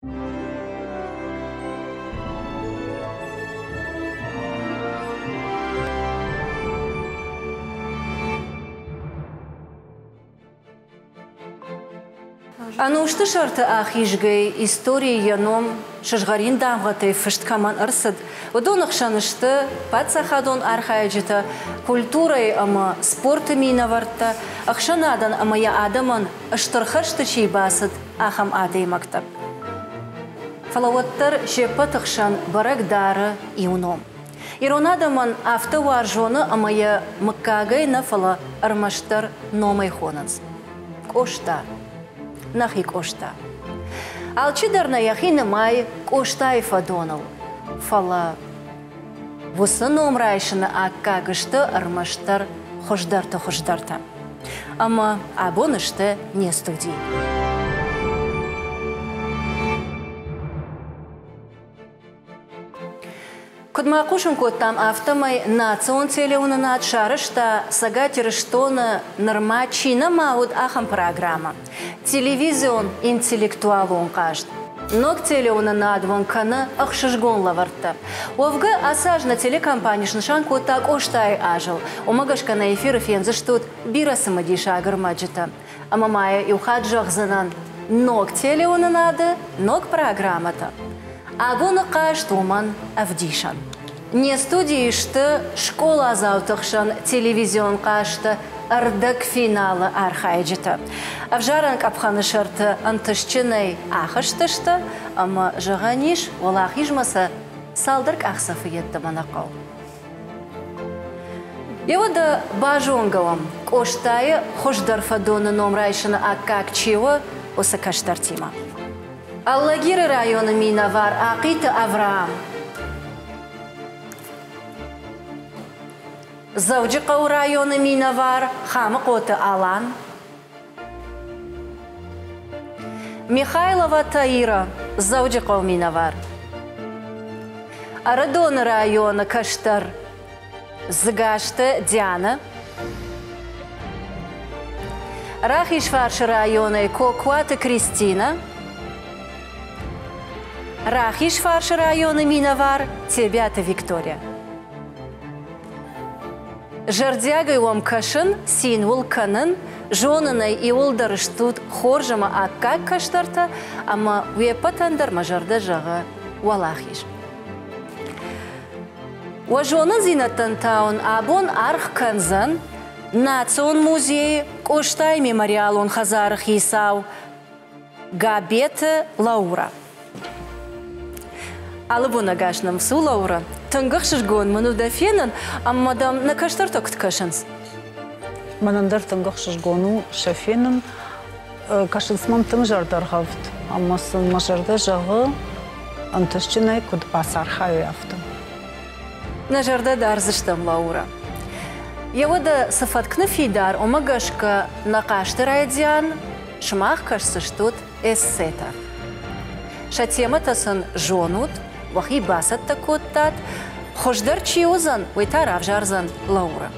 Ӕнусты сӕрты ахизгӕ историйы йӕ ном сызгъӕрин дамгъӕтӕй фыст кӕмӕн ӕрцыд, уыдоны хсӕн сты паддзахадон архайджытӕ, культурӕйы ӕмӕ спорты минӕвӕрттӕ, ӕхсӕнадӕн ӕмӕ йӕ адӕмӕн стыр хӕрзты чи бацыд, ахӕм адӕймӕгтӕ. Фӕлӕ уӕддӕр се ппӕты хсӕн бӕрӕг дары иу ном. Ирон адӕмӕн афтӕ уарзоны ӕмӕ йӕ мыггагӕй нӕ, фӕлӕ ӕрмӕстдӕр номӕй хонынц. Къоста. Нӕхи Къоста. Алчидӕр нӕ йӕхи нымайы Къостайы фӕдоныл. Фӕлӕ уыцы ном райсыны аккаг сты ӕрмӕстдӕр хуыздӕрты хуыздӕртӕ. Ӕмӕ абон сты не студийы. Куыд ма хъусын кодтам, афтӕмӕй национ телеуынынад сарӕзта Цӕгат Ирыстоны нырма чи нӕма уыд, ахӕм программӕ «Телевизион интеллектуалон хъазт». Ног телеуынынад уын кӕны ӕхсызгон лӕвӕрттӕ. Уӕвгӕ, ацы аз нӕ телекомпани снысан кодта Къостайы азыл. Уымӕ гӕсгӕ нӕ эфиры фендзыстут бирӕ цымыдисаг ӕрмӕджытӕ. Ӕмӕ ма йӕ иу хатт зӕгъдзынӕн, ног телеуынынады ног программӕтӕ. Абоны хъазт уымӕн ӕвдисӕн. Не студийы сты скъоладзауты хсӕн телевизион хъазты ӕрдӕгфиналы архайджытӕ. Ӕвзарӕн къӕпхӕны сӕрты ӕнтыстджынӕй ахызтысты ӕмӕ, зӕгъӕн ис, уӕлахизмӕ сӕ цалдӕр къахдзӕфы йеддӕмӕ нӕ хъӕуы. Еуӕдӕ базонгӕ уӕм, Къостайы хуыздӕр фӕдоны ном райсыны аккаг чи у, уыцы кӕстӕртимӕ. Алагиры районы минӕвар Ахъиты Авраам. Дзӕуджыхъӕуы районы минӕвар Хамыхъоты Алан. Михайлова Таира, Дзӕуджыхъӕуы минӕвар. Ӕрыдоны районы кӕстӕр Дзыгасты Дианӕ. Рахизфарсы районӕй Кокуаты Кристинӕ. Рахизфарсы районы минӕвар Тебиаты Виктория. Зӕрдиагӕй уӕм кӕсын, цин уыл кӕнын, зонын ӕй, иуылдӕр стут хорз ӕмӕ аккаг кӕстӕртӕ, ӕмӕ уе ппӕтӕн дӕр мӕ зӕрдӕ зӕгъы уӕлахиз. Уӕ зонындзинӕдтӕн та уын абон аргъ кӕндзӕн Национ музейы Къостайы мемориалон хӕдзары хицау Габеты Лаура. Алыбон ӕгас нӕм цу, Лаура. Тынг ӕхсызгон мын у дӕ фенын, ӕмӕ дӕм нӕ кӕстӕртӕ куыд кӕсынц? Мӕнӕн дӕр тынг ӕхсызгон у сӕ фенын. Кӕсынц мӕм тынг зӕрдӕргъӕвд, ӕмӕ сын мӕ зӕрдӕ зӕгъы, ӕнтыстджынӕй куыд бацархайой, афтӕ. Нӕ зӕрдӕ дардзыстӕм, Лаура. Еуӕдӕ цы фӕтк ныффидар, уымӕ гӕсгӕ нӕ хъазты райдиан сымах кӕсдзыстут эссетӕ. Сӕ темӕтӕ сын зонут, уӕхи бацӕттӕ кодтат, хуыздӕр чи уыдзӕн, уый та равзардзӕн Лаура.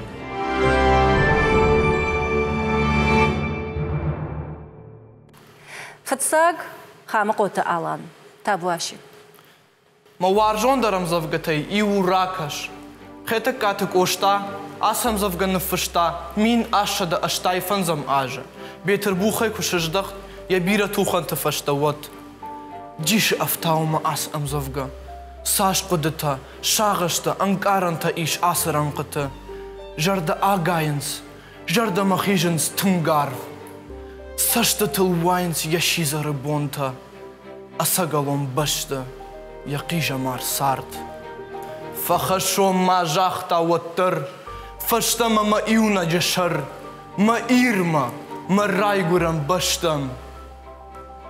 Фыццаг Хамыхъоты Алан, Табуаси. Мӕ уарзондӕр ӕмдзӕвгӕтӕй иу у Ракӕс. Хетӕгкаты Къоста ацы ӕмдзӕвгӕ ныффыста 1885 азы, Бетырбухӕй куы сыздӕхт, йӕ бирӕ тухӕнты фӕстӕ, уӕд. Дисы ӕфтауы мӕ ацы ӕмдзӕвгӕ. Цас хъуыдытӕ, сагъӕстӕ, ӕнкъарӕнтӕ ис ацы рӕнхъыты. Зӕрдӕ агайынц, зӕрдӕмӕ хизынц тынг арф. Цӕстытыл уайынц йӕ сидзӕры бонтӕ. ӕцӕгӕлон бӕсты йӕ хъизӕмар цард. Фӕхӕссон ма загъта уӕддӕр, фӕстӕмӕ мӕ иунӕджы сӕр, мӕ Ирмӕ, мӕ райгуырӕн бӕстӕм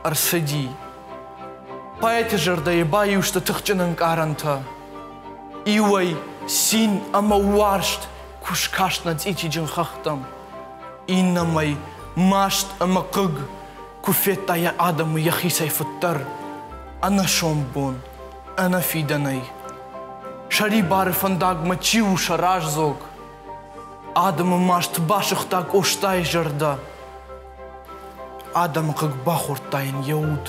ӕрцыди. Поэты зӕрдӕйы баиу сты тыхджын ӕнкъарӕнтӕ. Иуӕй цин ӕмӕ уарзт куы скаст нӕ цъитиджын хӕхтӕм, иннӕмӕй маст ӕмӕ хъыг куы федта йӕ адӕмы йӕхицӕй фыддӕр, ӕнӕсомбон, ӕнӕфидӕнӕй. Сӕрибары фӕндагмӕ чи у сӕ раздзог? Адӕмы маст басыгъта Къостайы зӕрдӕ. Адӕмы хъыг бахордта йын йӕ уд.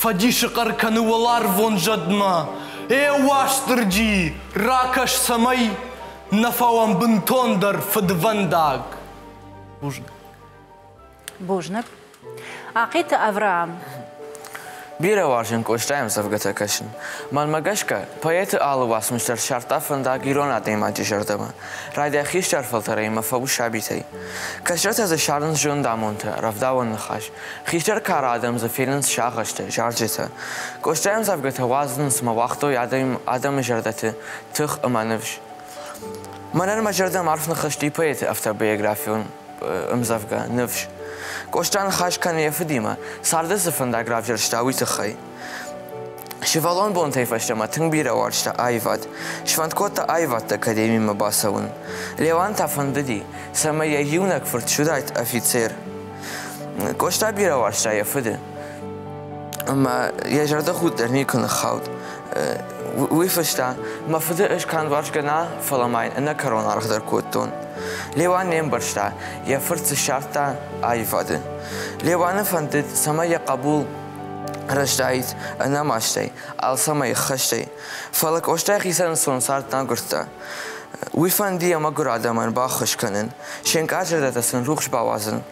Фӕдисы хъӕр кӕны уӕларвон зӕдмӕ: Е, Уастырджи, ракӕс, цӕмӕй нӕ фӕуӕм бынтондӕр фыдвӕндаг. Бузныг. Бузныг. Ахъиты Авраам. Бирӕ уарзын Къостайы ӕмдзӕвгӕтӕ кӕсын. Мӕнмӕ гӕсгӕ, поэты алы уацмыс дӕр ссардта фӕндаг ирон адӕймаджы зӕрдӕмӕ. Райдай хистӕр фӕлтӕрӕй ӕмӕ фӕуы сабитӕй. Кӕстӕртӕ дзы ссарынц зондамонтӕ, рӕвдауӕн ныхас. Хистӕр кары адӕм дзы фенынц сагъӕстӕ, зарджытӕ. Къостайы ӕмдзӕвгӕтӕ уадзынц ӕмӕ уагътой адӕмы зӕрдӕты тых ӕмӕ ныфс. Мӕнӕн мӕ зӕрдӕмӕ арф ныххызти поэты автобиографион ӕмдзӕвгӕ «Ныфс». Къоста ныхас кӕны йӕ фыдимӕ, царды цы фӕндаг равзӕрста, уый тыххӕй. Сывӕллон бонтӕй фӕстӕмӕ тынг бирӕ уарзта аивад. Сфӕнд кодта аивӕдты академимӕ бацӕуын. Леуан та фӕндыди, цӕмӕй йӕ иунӕг фырт суыдаид афицер. Къоста бирӕ уарзта йӕ фыды. Ӕмӕ йӕ зӕрдӕхудт дӕр никуы ныххауд. Уый фыста, мӕ фыды ӕз канд уарзгӕ нӕ, фӕлӕ ма йын ӕнӕкӕрон аргъ дӕр кодтон. Леуан не мбӕрста, йӕ фырт цы ссардта аивады. Леуаны фӕндыд, цӕмӕй йӕ хъӕбул рӕзтаид ӕнӕмастӕй, алцӕмӕй ӕххӕстӕй. Фӕлӕ Къоста йӕхицӕн ӕнцон цард нӕ агуырдта. Уый фӕнды йӕ мӕгуыр адӕмӕн баххуыс кӕнын, се нкъард зӕрдӕтӕ сын рухс бауадзын.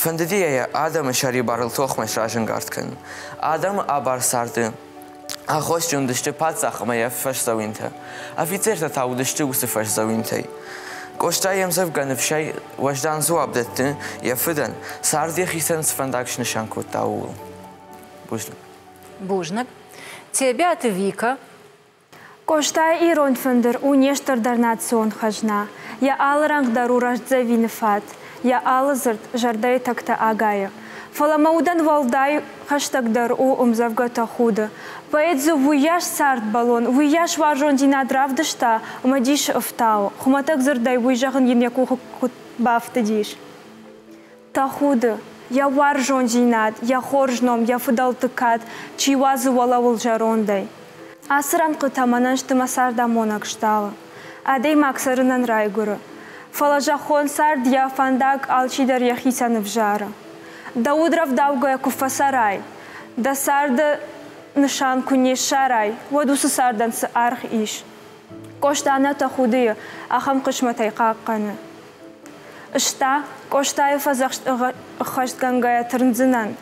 Фӕндыди йӕ адӕмы сӕрибарыл тохмӕ сразӕнгард кӕнын. Адӕмы ӕбар царды аххосджын уыдысты паддзах ӕмӕ йӕ фӕсдзӕуинтӕ. Афицертӕ та уыдысты уыцы фӕсдзӕуинтӕй. Къоста йе мдзӕвгӕ ныфсӕй уӕздан дзуапп дӕтты йӕ фыдӕн, цард йӕхицӕн цы фӕндаг снысан кодта, ууыл. Бузныг. Бузныг. Тебиаты Вика. Къостайы ирон фӕндыр у не стырдӕр национ хӕзна. Йӕ алы рӕнхъ дӕр у рӕстдзӕвины фат, йӕ алы дзырд зӕрдӕйы тӕгтӕ агайы. Фӕлӕ мӕ удӕн уӕлдай хӕстӕгдӕр у ӕмдзӕвгӕ Тӕхуды. Поэт дзы уыйас цардбӕллон, уыйас уарзондзинад равдыста, ӕмӕ дисы ӕфтауы, хуымӕтӕг дзырдӕй уый зӕгъын йын йӕ къухы куыд бафтыдис. Тӕхуды, йӕ уарзондзинад, йӕ хорз ном, йӕ фыдӕлты кад чи уадзы уӕлӕуыл зӕрондӕй. Ацы рӕнхъытӕ мӕнӕн сты мӕ цардамонӕг стъалы. Адӕймаг цӕрынӕн райгуыры. Фӕлӕ зӕххон цард йӕ фӕндаг алчидӕр йӕхицӕн ӕвзары. Дӕ уд рӕвдаугӕ куы фӕцӕрай, дӕ царды нысан куы не ссарай, уӕд уыцы цардӕн цы аргъ ис? Къоста нӕ тӕхудыйы ахӕм хъысмӕтӕй хъахъхъӕны. Ста, Къостайы фӕдзӕхст ӕххӕстгӕнгӕйӕ тырндзынӕн,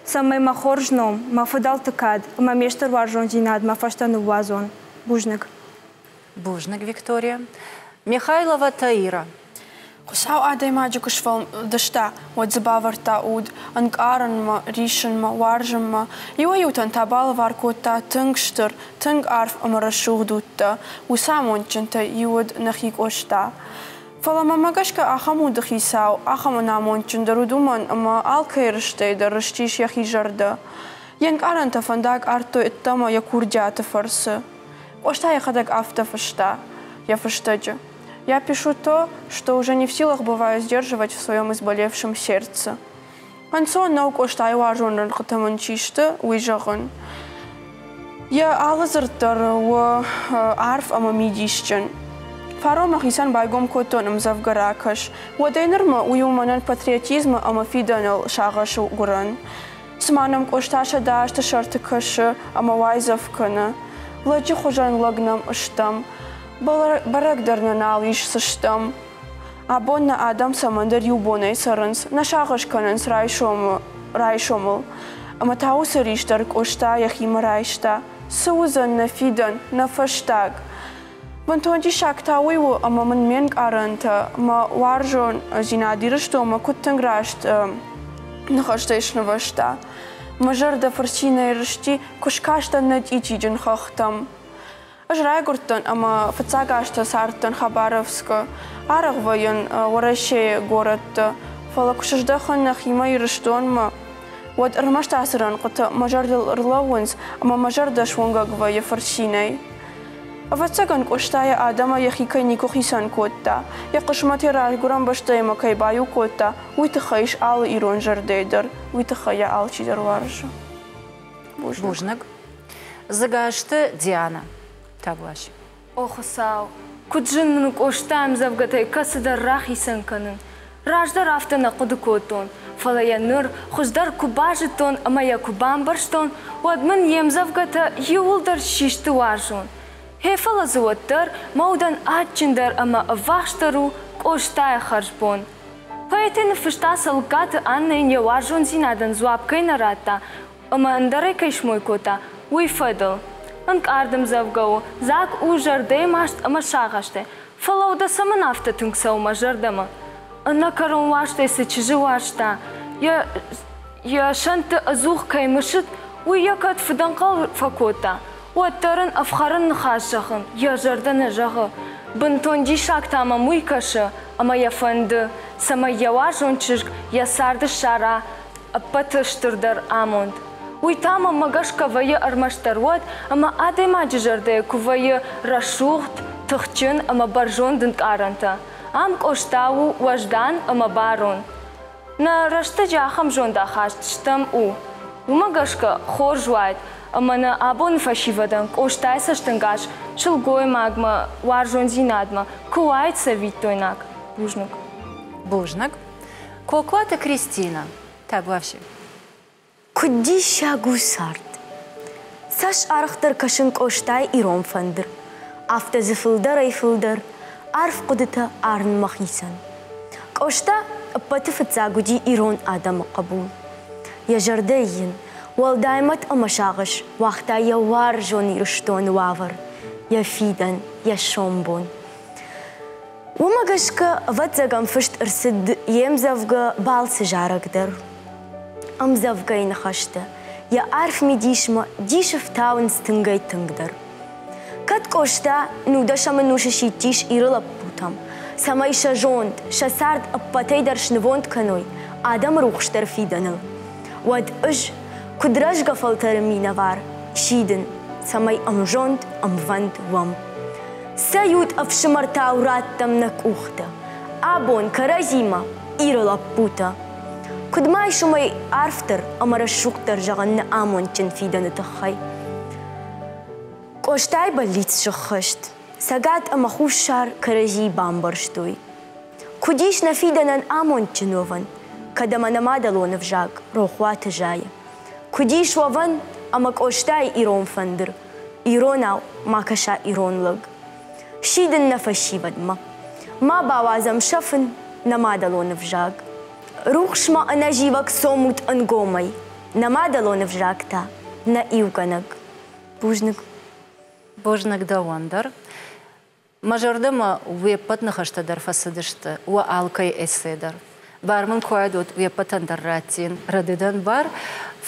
цӕмӕй мӕ хорз ном, мӕ фыдӕлты кад ӕмӕ ме стыр уарзондзинад мӕ фӕстӕ ныууадзон. Бузныг. Бузныг, Виктория. Михайлова Таира. Хуыцау адӕймаджы куы сфӕлдыста, уӕд дзы бавӕрдта уд ӕнкъарынмӕ, рисынмӕ, уарзынмӕ. Иуӕй-иутӕн та балӕвар кодта тынг стыр, тынг арф ӕмӕ рӕсугъд удтӕ. Уыцы амондджынтӕй иу уыд нӕхи Къоста. Фӕлӕ мӕмӕ гӕсгӕ ахӕм уды хицау, ахӕм ӕнамондджындӕр уыд уымӕн, ӕмӕ алкӕй рыстӕй дӕр рыстис йӕхи зӕрдӕ. Йе нкъарӕнтӕ фӕндаг ардтой ӕддӕмӕ йӕ курдиаты фӕрцы. Къоста йӕхӕдӕг афтӕ фыста йӕ фыстӕджы. «Я пишу то, что уже не в силах бываю сдерживать в своем изболевшем сердце». Ӕнцон нӕу Къостайы уарзон рӕнхъытӕ мын чи сты, уый зӕгъын. Йӕ алы дзырд дӕр у арф ӕмӕ мидисджын. Фарон мӕхицӕн байгом кодтон ӕмдзӕвгӕ Ракӕс. Уӕдӕй нырмӕ уый у мӕнӕн патриотизмы ӕмӕ фидӕныл сагъӕсы гуырӕн. Цыма нӕм Къоста 100 азты сӕрты кӕсы ӕмӕ уайдзӕф кӕны. Лӕджы хуызӕн лӕг нӕм стӕм. Бӕрӕг дӕр нӕ нал ис, цы стӕм. Абон нӕ адӕм цӕмӕндӕр иу бонӕй цӕрынц, нӕ сагъӕс кӕнынц райсомы, райсомыл. Ӕмӕ та уыцы рис дӕр Къоста йӕхимӕ райста. Цы уыдзӕн нӕ фидӕн, нӕ фӕстаг? Бынтон диссаг та уый у, ӕмӕ мын ме нкъарӕнтӕ, мӕ уарзондзинад Ирыстонмӕ куыд тынг раст ныхӕстӕй снывӕзта. Мӕ зӕрдӕ фырцинӕй рысти, куы скастӕн нӕ цъитиджын хӕхтӕм. Ӕз райгуырдтӕн ӕмӕ фыццаг азтӕ цардтӕн Хабаровскы. Арӕх вӕййын Уӕрӕсейы горӕтты, фӕлӕ куы сыздӕхын нӕхимӕ Ирыстонмӕ, уӕд ӕрмӕст ацы рӕнхъытӕ мӕ зӕрдыл ӕрлӕууынц ӕмӕ мӕ зӕрдӕ суынгӕг вӕййы фырцинӕй. Ӕвӕццӕгӕн, Къоста йӕ адӕмӕй йӕхи кӕй никуы хицӕн кодта, йӕ хъысмӕт йӕ райгуырӕн бӕстӕимӕ кӕй баиу кодта, уый тыххӕй ис алы ирон зӕрдӕйы дӕр, уый тыххӕй йӕ алчидӕр уарзы. Бузныг. Бузныг. Дзыгасты Диана. Табуаси. О Хуыцау, куыд зын мын у Къоста ӕмдзӕвгӕтӕй кӕцыдӕр рахицӕн кӕнын. Раздӕр афтӕ нӕ хъуыды кодтон, Фӕлӕ йӕ ныр хуыздӕр куы базыдтон ӕмӕ йӕ куы бамбӕрстон, уӕд мын йе мдзӕвгӕтӕ иууылдӕр систы уарзон. Гъе фӕлӕ дзы уӕддӕр мӕ удӕн адджындӕр ӕмӕ ӕввахсдӕр у Къостайы хӕрзбон. Поэт ын ныффыста Цӕлыккаты Аннӕ йын йӕ уарзондзинадӕн дзуапп кӕй нӕ радта ӕмӕ ӕндӕрӕй кӕй смой кодта, уый фӕдыл. Ӕнкъард ӕмдзӕвгӕ у, дзаг у зӕрдӕйы маст ӕмӕ сагъӕстӕй. Фӕлӕ уӕдӕ цӕмӕн афтӕ тынг цӕуы мӕ зӕрдӕмӕ? Ӕнӕкӕрон уарзтӕй цы чызджы уарзта, йӕ, йӕ сӕнтты ӕдзух кӕй мысыд, уый йӕ кӕд фыдӕнхъӕл фӕкодта, уӕддӕр ын ӕфхӕрын ныхас зӕгъын йӕ зӕрдӕ нӕ зӕгъы. Бынтон диссаг та мӕм уый кӕсы, ӕмӕ йӕ фӕнды, цӕмӕй йӕ уарзон чызг йӕ царды ссара ӕппӕты стырдӕр амонд. Уый та мӕнмӕ гӕсгӕ вӕййы ӕрмӕстдӕр уӕд, ӕмӕ адӕймаджы зӕрдӕйы куы вӕййы рӕсугъд, тыхджын ӕмӕ бӕрзонд ӕнкъарӕнтӕ. Ам Къоста у уӕздан ӕмӕ барон. Нӕ рӕстӕджы ахӕм зондахаст стӕм у. Уымӕ гӕсгӕ хорз уаид, ӕмӕ нӕ абоны фӕсивӕдӕн Къостайы цӕстӕнгас сылгоймагмӕ, уарзондзинадмӕ куы уаид цӕвиттойнаг. Бузныг. Бузныг. Кокуаты Кристинӕ, табуафси. Куыд диссаг у цард! Цас арӕхдӕр кӕсын Къостайы Ирон фӕндыр, афтӕ дзы фылдӕрӕй-фылдӕр арф хъуыдытӕ арын мӕхицӕн. Къоста ӕппӕты фыццаг уыди ирон адӕмы хъӕбул. Йӕ зӕрдӕйы йын уӕлдай мӕт ӕмӕ сагъӕс уагъта йӕ уарзон Ирыстоны уавӕр, йӕ фидӕн, йӕ сомбон. Уымӕ гӕсгӕ, ӕвӕццӕгӕн, фыст ӕрцыд йе мдзӕвгӕ «Балцы зарӕг» дӕр. Ӕмдзӕвгӕйы ныхӕстӕ йӕ арф мидисмӕ дисы фтауынц тынгӕй-тынгдӕр. Кӕд Къоста нудӕсӕм ӕнусы сидтис Иры лӕппутӕм, цӕмӕй сӕ зонд, сӕ цард ӕппӕтӕй дӕр снывонд кӕной адӕмы рухсдӕр фидӕныл, уӕд ӕз, куыд рӕзгӕ фӕлтӕры минӕвар, сидын, цӕмӕй ӕмзонд, ӕмвӕнд уӕм. Цӕйут, ӕфсымӕртау раттӕм нӕ къухтӕ, абон кӕрӕдзимӕ Иры лӕппутӕ. Куыд ма ис уымӕй арфдӕр ӕмӕ рӕсугъддӕр зӕгъӕн нӕ амондджын фидӕны тыххӕй? Къостайы бӕллиц сыххӕст. Цӕгат ӕмӕ Хуссар кӕрӕдзийы бамбӕрстой. Куыд ис нӕ фидӕнӕн амондджын уӕвӕн, кӕд ӕмӕ нӕ мадӕлон ӕвзаг рохуаты зайы? Куыд ис уӕвӕн, ӕмӕ Къостайы ирон фӕндыр иронау ма кӕса ирон лӕг? Сидын нӕ фӕсивӕдмӕ. Ма бауадзӕм сӕфын нӕ мадӕлон ӕвзаг. Рухсмӕ ӕнӕзивӕг цомут ӕнгомӕй, нӕ мадӕлон ӕвзаг та нӕ иугӕнӕг. Бузныг. Бузныг дӕуӕн дӕр. Мӕ зӕрдӕмӕ уе ппӕт ныхӕстӕ дӕр фӕцыдысты, уӕ алкӕй эссе дӕр. Бар мын куы уаид, уӕд уе ппӕтӕн дӕр раттин рӕдыдӕн бар,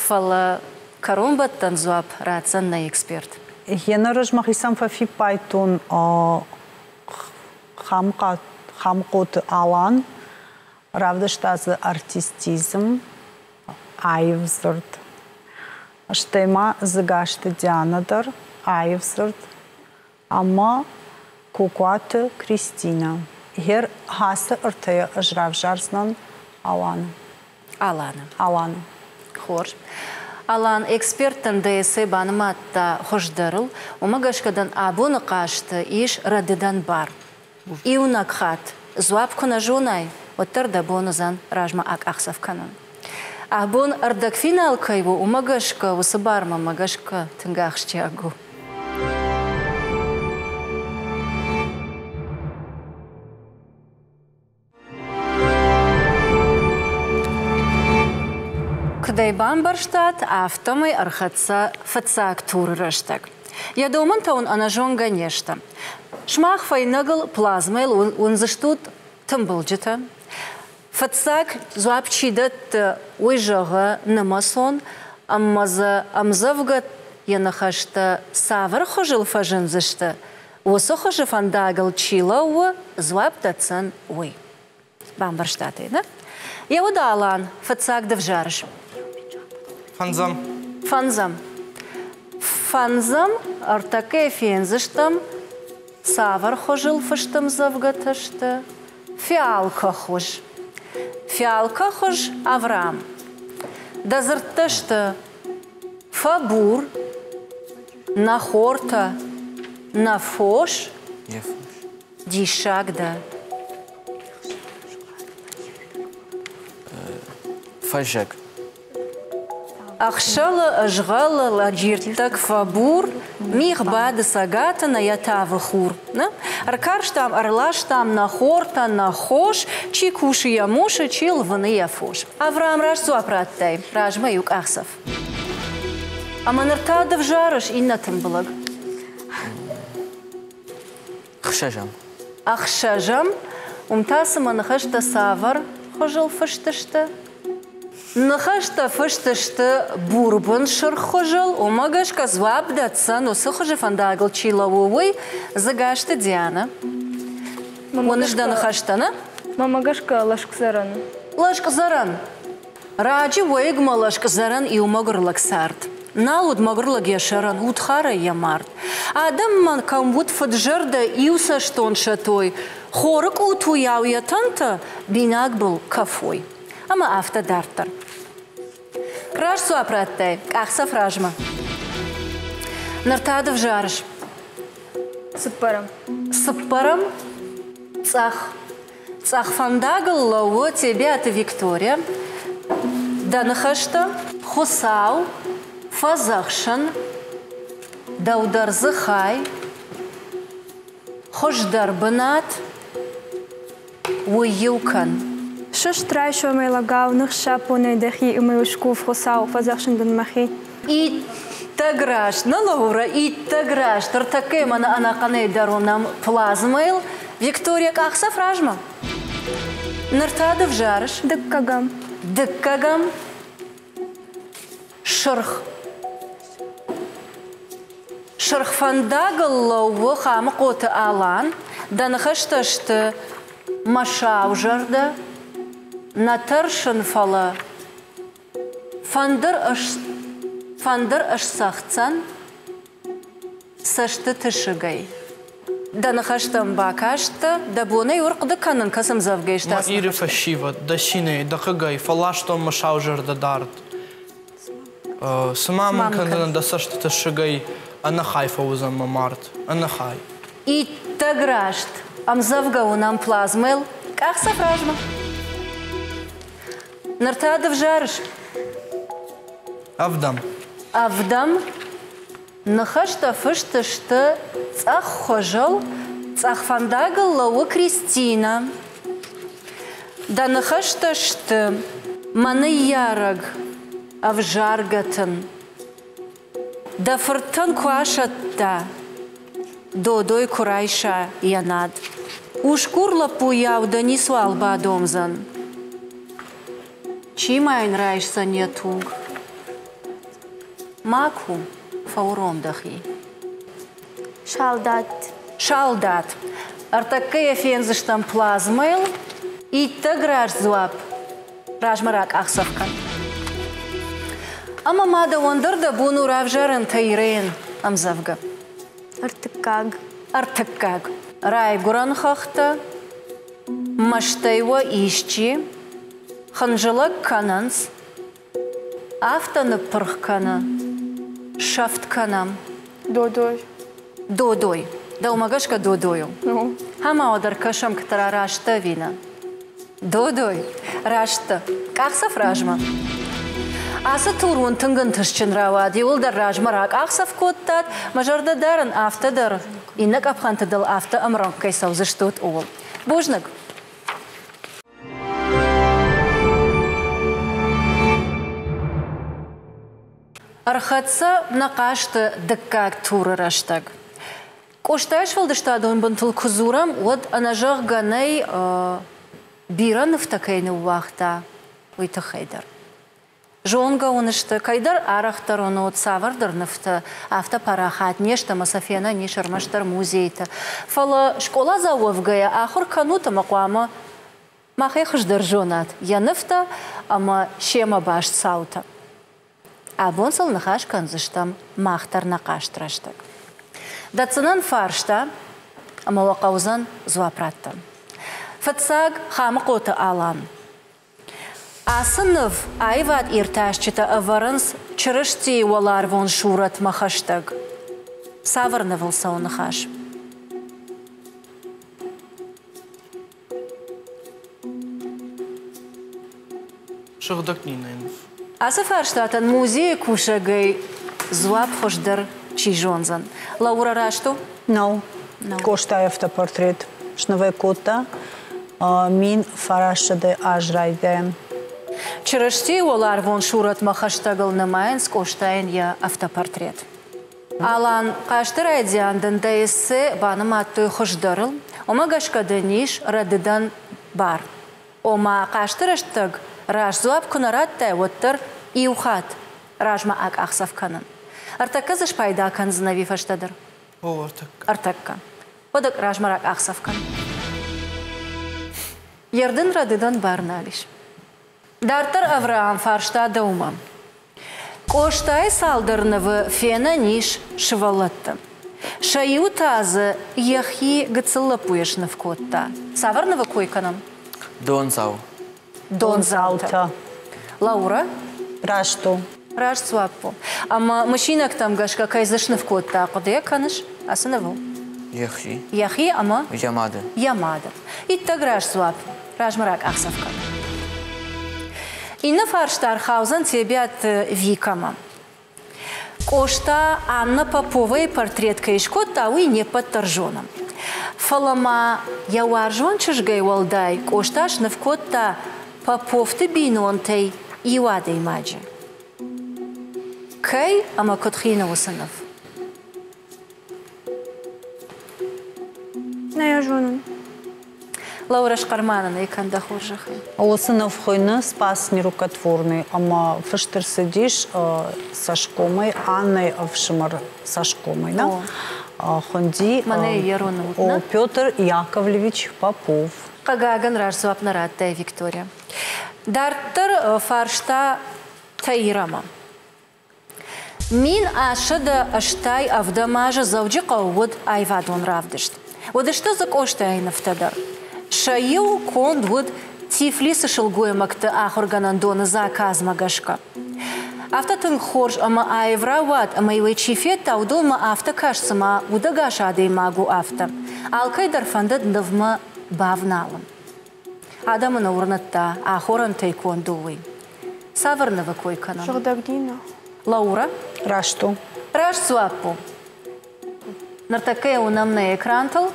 фӕлӕ кӕронбӕттӕн дзуапп ратдзӕн нӕ эксперт. Йе нӕ мӕхицӕн фӕфиппайдтон Хамхъоты Алан, равдыста дзы артистизм, аив дзырд. Стӕй ма Дзыгасты Дианӕ дӕр аив дзырд ӕмӕ Кокуаты Кристинӕ. Гъер ацы ӕртӕйӕ ӕз равзардзынӕн Аланы. Аланы. Аланы. Хорз. Алан, эксперттӕн ДС банымадта хуыздӕрыл, уымӕ гӕсгӕ дын абоны хъазты ис рӕдыдӕн бар. Иунӕг хатт дзуапп куы нӕ зонай, уӕддӕр дӕ бон уыдзӕн размӕ акъахдзӕф кӕнын. Абон ӕрдӕгфинал кӕй у, уымӕ гӕсгӕ уыцы бар мӕнмӕ гӕсгӕ тынг ахсджиаг у. Куыд ӕй бамбӕрстат, афтӕмӕй ӕрхӕццӕ фыццаг туры рӕстӕг. Йӕ домӕнтӕ уын ӕнӕзонгӕ не сты. Сымах фӕйнӕгыл плазмӕйыл уындзыстут тымбылджытӕ. Фыццаг дзуапп чи дӕтты, уый зӕгъы нымӕцон, ӕмӕ дзы ӕмдзӕвгӕ йӕ ныхӕстӕ цавӕр хуызыл фӕзындзысты, уыцы хуызы фӕндагыл чи лӕууы, дзуапп дӕтдзӕн уый. Бамбӕрстат ӕй, нӕ? Йӕ уд Алан, фыццаг ды взарыс. Фӕндзӕм. Фӕндзӕм. Фӕндзӕм ӕртӕккӕ фендзыстӕм, цавӕр хуызыл фыст ӕмдзӕвгӕтӕ сты. Фиалкӕ хуыз. Фиалкӕ хуыз Авраам. Дӕ дзырдтӕ сты фӕбур, нӕ хортӕ, нӕ фос. Диссаг дӕ. Фӕззӕг. Ӕхсӕлы, ызгъӕлы, лӕджирттӕг фӕбур, мигъ бады цӕгаты, нӕ йӕ тавы хур. Нӕ? Ӕркарстам, ӕрластам нӕ хортӕ, нӕ хос, чи кусы йӕ мусы, чи лвыны йӕ фос. Авраам раст дзуапп радтай, размӕ иу къахдзӕф. Ӕмӕ ныр та ды взарыс иннӕ тымбылӕг. Ӕхсӕзӕм. Ӕхсӕзӕм. Уым та цымӕ ныхӕстӕ цавӕр хуызыл фыст сты? Ныхӕстӕ фыст сты бурбын сырх хуызыл, уымӕ гӕсгӕ дзуапп дӕтдзӕн, уыцы хуызы фӕндагыл чи лӕууы, уый Дзыгасты Дианӕ. Уыныс дӕ ныхӕстӕ, нӕ? Мӕмӕ гӕсгӕ лӕскъдзӕрӕн. Лӕскъдзӕрӕн. Раджы уӕйыгмӕ лӕскъдзӕрӕн иу мӕгуыр лӕг цард. Нал уыд мӕгуыр лӕг йӕ сӕрӕн, удхарӕй йӕ мард. Адӕммӕ кӕм уыд фыд-зӕрдӕ иуцӕстон сӕтой, хоры къутуйау йӕ тӕнтӕ бинаг был кӕфой. Ӕмӕ афтӕ дарддӕр. Раст дзуапп радтай, къахдзӕф размӕ. Ныр та ды взарыс. Цыппӕрӕм. Цыппӕрӕм цъӕх. Цъӕх фӕндагыл лӕууы Тебиаты Виктория. Дӕ ныхӕстӕ Хуыцау, фӕдзӕхсын, дӕу дӕр дзы хай, хуыздӕр бынат, уый-иу кӕн. Сыст райсомӕй лӕгау, ныхсӕппонӕй дӕхи ӕмӕ скув, Хуыцау, фӕдзӕхсын дын мӕхи. Иттӕг раст, нӕ Лаура, иттӕг раст. Ӕртӕккӕ мӕнӕ ӕнӕхъӕнӕй дӕр уынӕм плазмӕйыл. Виктория, къахдзӕф размӕ. Ныр та ды взарыс? Дыккӕгӕм. Дыккӕгӕм. Сырх. Сырх фӕндагыл лӕууы Хамыхъоты Алан. Дӕ ныхӕстӕ сты мӕ сау зӕрдӕ, нӕ тӕрсын, фӕлӕ Фӕндыр фӕндыр ысцӕгъддзӕн цӕстыты сыгӕй. Дӕ ныхӕстӕм бакасттӕ, дӕ бонӕй ӕрхъуыды кӕнын, кӕцы ӕмдзӕвгӕ исты Мӕ Иры фӕсивӕд, дӕ цинӕй, дӕ хъыгӕй фӕластон мӕ сау зӕрдӕ дард. Цыма мын кӕндзынӕ дӕ цӕстыты сыгӕй, ӕнӕхай фӕуыдзӕн мӕ мард, ӕнӕхай. Иттӕг раст ӕмдзӕвгӕ уынӕм плазмӕйыл къахдзӕф размӕ. Ныр та ды взарыс? Ӕвдӕм. Ӕвдӕм. Ныхӕстӕ фыст сты цъӕх хуызыл, цъӕх фӕндагыл лӕууы Кристинӕ. Дӕ ныхӕстӕ сты мӕ ныййарӕг ӕвзаргӕ тын. Дӕ фыртӕн куы асӕтта, Додой куы райса йӕ над. Усгур лӕппуйау дӕ ницуал бадомдзӕн. Чи ма йын райсдзӕн йӕ туг? Ма ку, фӕуром дӕхи. Салдат. Салдат. Ӕртӕккӕ йӕ фендзыстӕм плазмӕйыл. Иттӕг раст дзуапп. Размӕ ракъахдзӕф кӕн. Ӕмӕ ма дӕуӕн дӕр дӕ бон у равзарӕн Таирӕйӕн ӕмдзӕвгӕ. Ӕртыккаг. Ӕртыккаг. Райгуырӕн хӕхтӕ, мӕстӕй уӕ исчи, хынджылӕг кӕнынц, афтӕ ныппырх кӕны, сӕфт кӕнӕм. Додой. Додой. Дӕумӕ гӕсгӕ Додой у? Ӕмӕ уӕдӕр кӕсӕм, кӕддӕра раст дӕ ӕви нӕ? Додой, раст дӕ. Къахдзӕф размӕ. Ацы тур уын тынг ӕнтыстджын рауад. Иуылдӕр размӕ ракъахдзӕф кодтат. Мӕ зӕрдӕ дарын, афтӕ дӕр иннӕ къӕпхӕнты дыл афтӕ ӕмрӕнхъ кӕй цӕудзыстут, ууыл. Бузныг. Ӕрхӕццӕ нӕ хъазты дыккаг туры рӕстӕг. Къостайы сфӕлдыстадон бынтыл куы дзурӕм, уӕд ӕнӕзӕгъгӕ нӕй бирӕ нывтӕ кӕй ныууагъта, уый тыххӕй дӕр. Зонгӕ уын сты, кӕйдӕр арӕхдӕр уынут, цавӕрдӕр нывтӕ афтӕ парахат не сты ӕмӕ сӕ фенӕн ис ӕрмӕстдӕр музейты. Фӕлӕ скъоладзау уӕвгӕйӕ ахуыр кӕнут ӕмӕ хъуамӕ махӕй хуыздӕр зонат йӕ нывтӕ ӕмӕ семӕ баст цаутӕ. Абон сыл ныхас кӕндзыстӕм мах дӕр нӕ хъазт рӕстӕг. Дӕтдзынӕн фарста ӕмӕ уӕ хъӕудзӕн дзуапп раттын. Фыццаг Хамыхъоты Алан. Ацы ныв аивад иртасджытӕ ӕвӕрынц Чырыстийы уӕларвон сурӕтмӕ хӕстӕг. Цавӕр нывыл цӕуы ныхас? Сыгъдӕг Нинӕйы ныв. Ацы фарстатӕн музейы кусӕгӕй дзуапп хуыздӕр чи зондзӕн? Лаура раст у? Нӕу. Къостайы автопортрет сныв кодта 1900 аз райдайӕн. Чырыстийы уӕларвон сурӕтмӕ хӕстӕгыл нымайынц Къостайӕн йӕ автопортрет. Алан, хъазты райдиан дын дӕ эссе банымадтой хуыздӕрыл, уымӕ гӕсгӕ дын ис рӕдыдӕн бар. Ома, хъазты рӕстӕг раст дзуапп куы нӕ радтай, уӕддӕр иу хатт размӕ акъахдзӕф кӕнын. Ӕртӕккӕ дзы спайда кӕндзынӕ ӕви фӕстӕдӕр? О, ӕртӕккӕ. Ӕртӕккӕ. Уӕдӕ размӕ ракъахдзӕф кӕн. Йе рдын рӕдыдӕн бар нал ис. Дарддӕр Авраам фарста дӕумӕ. Къостайы цалдӕр нывы фенӕн ис сывӕллӕтты. Сӕ иуы та дзы йӕхи гыццыл лӕппуйӕ сныв кодта. Цавӕр нывы кой кӕнӕм? Дондзау. Дондзаутӕ. Лаура? Раст у. Раст дзуапп у. Ӕмӕ мысинӕгтӕм гӕсгӕ кӕй дзы сныв кодта, хъуыдыйӕ кӕныс ацы нывыл? Йӕхи. Йӕхи ӕмӕ? Йӕ мады. Йӕ мады. Иттӕг раст дзуапп. Размӕ ракъахдзӕф кӕн. Иннӕ фарста ӕрхаудзӕн Тебиаты Викӕмӕ. Къоста Анна Поповайы портрет кӕй скодта, уый не ппӕт дӕр зонӕм. Фӕлӕ ма йӕ уарзон чызгӕй уӕлдай Къоста сныв кодта Поповты бинонтӕй иу адӕймаджы. Кӕй ӕмӕ куыд хины уыцы ныв? Нӕ йӕ зонын. Лаура Схъарманӕн ӕй кӕн дӕ хорзӕхӕй. Уыцы ныв хуыйны Спас нерукотворный ӕмӕ фыст ӕрцыдис цӕсгомӕй Аннӕйы ӕфсымӕр цӕсгомӕй. Нӕ? Хуынди Мӕнӕ йе роны уыд, нӕ? Петр Яковлевич Попов. Хъыгагӕн раст дзуапп нӕ радтай, Виктория. Дарддӕр фарста Таирамӕ. 1887 азы Дзӕуджыхъӕуы уыд аивадон равдыст. Уыдысты дзы Къостайы нывтӕ дӕр. Сӕ иу конд уыд Тифлисы сылгоймӕгты ахуыргӕнӕндоны заказмӕ гӕсгӕ. Афтӕ тынг хорз ӕмӕ аив рауад, ӕмӕ-иу ӕй чи федта, уыдонмӕ афтӕ каст, цыма удӕгас адӕймаг у, афтӕ. Алкӕй дӕр фӕндыд нывмӕ бавналын. Адӕмы нӕ уырныдта, ахорӕнтӕй конд у, уый. Цавӕр нывы кой кӕнӕм? Сыгъдӕг Дина. Лаура? Раст у. Раст дзуапп у. Ныртӕккӕ йӕ уынӕм нӕ экрантыл.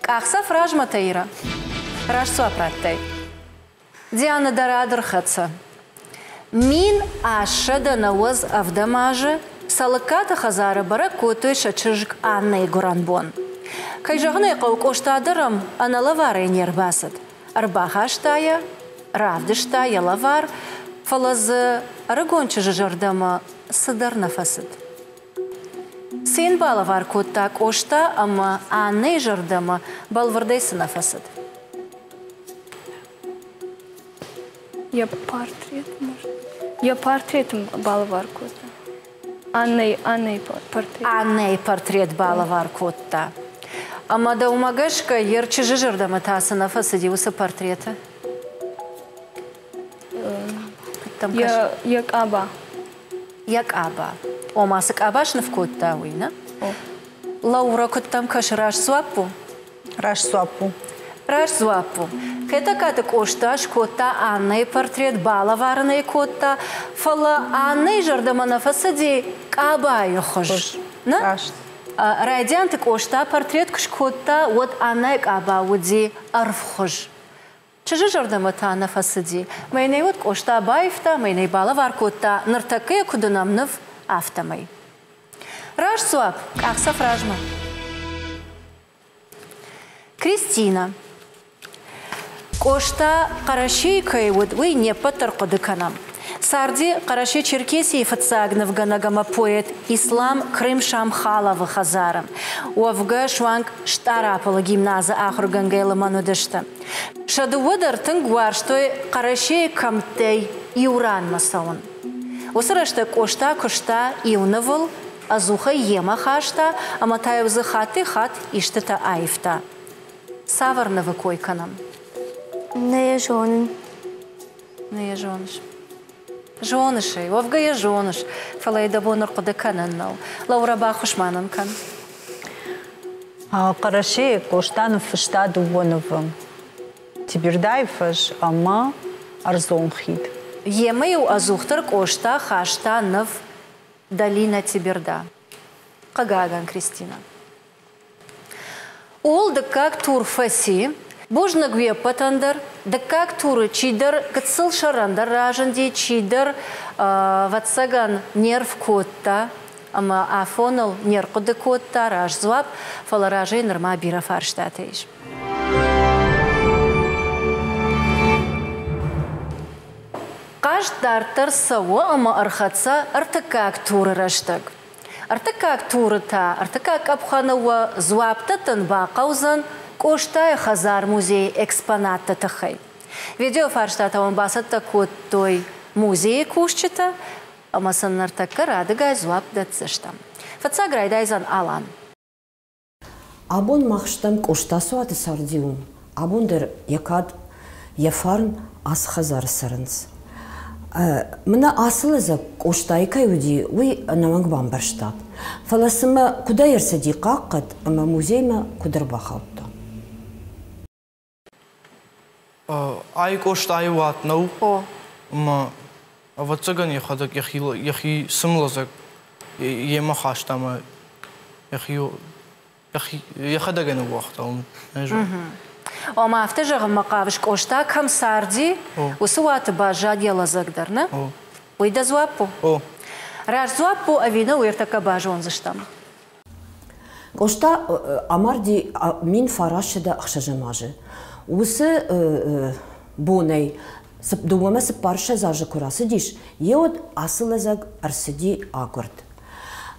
Къахдзӕф размӕ, Таира. Раст дзуапп радтай. Диана дӕр ӕрхӕццӕ. 1897 азы Цӕлыккаты хӕдзары бӕрӕг кодтой сӕ чызг Аннӕйы гуырӕнбон. Кӕй зӕгъын ӕй хъӕуы, Къоста дӕр ӕм ӕнӕлӕварӕй не рбацыд. Ӕрбахаста йӕ, равдыста йӕ лӕвар, фӕлӕ дзы ӕрыгон чызджы зӕрдӕмӕ цыдӕр нӕ фӕцыд. Цы йын балӕвар кодта Къоста ӕмӕ Аннӕйы зӕрдӕмӕ бӕлвырдӕй цы нӕ фӕцыд? Йӕ портрет, может? Йӕ портрет ын балӕвар кодта. Аннӕйы, Аннӕйы портрет. Аннӕйы портрет балӕвар кодта. Ӕмӕ дӕумӕ гӕсгӕ йе рчызы зӕрдӕмӕ та цы нӕ фӕцыди уыцы портреты? Йӕ къаба. Йӕ къаба. Ома, цы къаба сныв кодта, уый, нӕ? Лаура, куыд дӕм кӕсы, раст дзуапп у? Раст дзуапп у. Раст дзуапп у. Хетӕгкаты Къоста скодта Аннӕйы портрет, балӕвар ын ӕй кодта, фӕлӕ Аннӕйы зӕрдӕмӕ нӕ фӕцыди къабайы хуыз. Нӕ? Раст. Райдианты Къоста портрет куы скодта, уӕд Аннӕйы къаба уыди ӕрвхуыз. Чызджы зӕрдӕмӕ та нӕ фӕцыди. Мӕнӕй уӕд Къоста баивта, мӕнӕй балӕвар кодта, ныртӕккӕ йӕ куыд уынӕм ныв, афтӕмӕй. Раст дзуапп, къахдзӕф размӕ. Кристина. Къоста Хъӕрӕсейы кӕй уыд, уый не ппӕт дӕр хъуыды кӕнӕм. Царди Хъӕрӕсе-Черкесийы фыццаг нывгӕнӕг ӕмӕ поэт Ислам Крым-Шамхаловы хӕдзары. Уӕвгӕ, суанг Стъараполы гимназы ахуыргӕнгӕ лымӕн уыдысты. Сӕ дыууӕ дӕр тынг уарзтой Хъӕрӕсейы кӕмттӕй иу ранмӕ цӕуын. Уыцы рӕстӕг Къоста куыста иу нывыл, ӕдзухӕй йемӕ хаста ӕмӕ та-иу дзы хаттӕй-хатт истытӕ аивта. Цавӕр нывы кой кӕнӕм? Нӕ йӕ зонын. Нӕ йӕ зоныс. Зоныс ӕй, уӕвгӕ йӕ зоныс, фӕлӕ йӕ дӕ бон ӕрхъуыды кӕнын нӕу. Лаура, баххуыс ма нын кӕн. Хъӕрӕсейы Къоста ныффыста дыууӕ нывы. Тибердайы фӕз ӕмӕ Ӕрдзон хид. Йемӕ-иу ӕдзухдӕр Къоста хаста ныв Долина Теберда. Хъыгагӕн, Кристинӕ. Ууыл дыккаг тур фӕци. Бузныг уе ппӕтӕн дӕр. Дыккаг туры чидӕр гыццыл сӕрӕндӕр разынди, чидӕр, ӕвӕццӕгӕн, нерв кодта ӕмӕ афоныл не рхъуыды кодта раст дзуапп, фӕлӕ разӕй нырма бирӕ фарстатӕ ис. Хъазт дарддӕр цӕуы ӕмӕ ӕрхӕццӕ ӕртыккаг туры рӕстӕг. Ӕртыккаг туры та, ӕртыккаг къӕпхӕны уӕ дзуапп дӕттын бахъӕудзӕн Къостайы хӕдзар-музейы экспонатты тыххӕй. Видеофарстатӕ уын бацӕттӕ кодтой музейы кусджытӕ ӕмӕ сын ныртӕккӕ радыгай дзуапп дӕтдзыстӕм. Фыццаг райдайдзӕн Алан. Абон мах стӕм Къостасуаты царди уым. Абон дӕр йӕ кад, йӕ фарн ацы хӕдзары цӕрынц. Мӕнӕ ацы лӕдзӕг Къостайы кӕй уыди, уый ӕнӕмӕнг бамбӕрстат. Фӕлӕ цымӕ куыдӕй ӕрцыди хъахъхъӕд ӕмӕ музеймӕ куыд ӕрбахаудта? Ай Къостайы уат нӕу? Ӕмӕ ӕвӕццӕгӕн йӕхӕдӕг йӕхи йӕхи цымлӕдзӕг йемӕ хаста ӕмӕ йӕхи йӕхи йӕхӕдӕг ӕй ныууагъта уым. Ома афтӕ зӕгъынмӕ хъавыс, Къоста кӕм царди, уыцы уаты баззад йӕ лӕдзӕг дӕр, нӕ? Уый дӕ дзуапп у? О. Раст дзуапп у ӕви нӕ, уый ӕртӕккӕ базондзыстӕм. Къоста амарди 1906 азы. Уыцы бонӕй дыууӕмӕ цыппарссӕдз азы куы рацыдис, йеуӕд ацы лӕдзӕг ӕрцыди агуырд.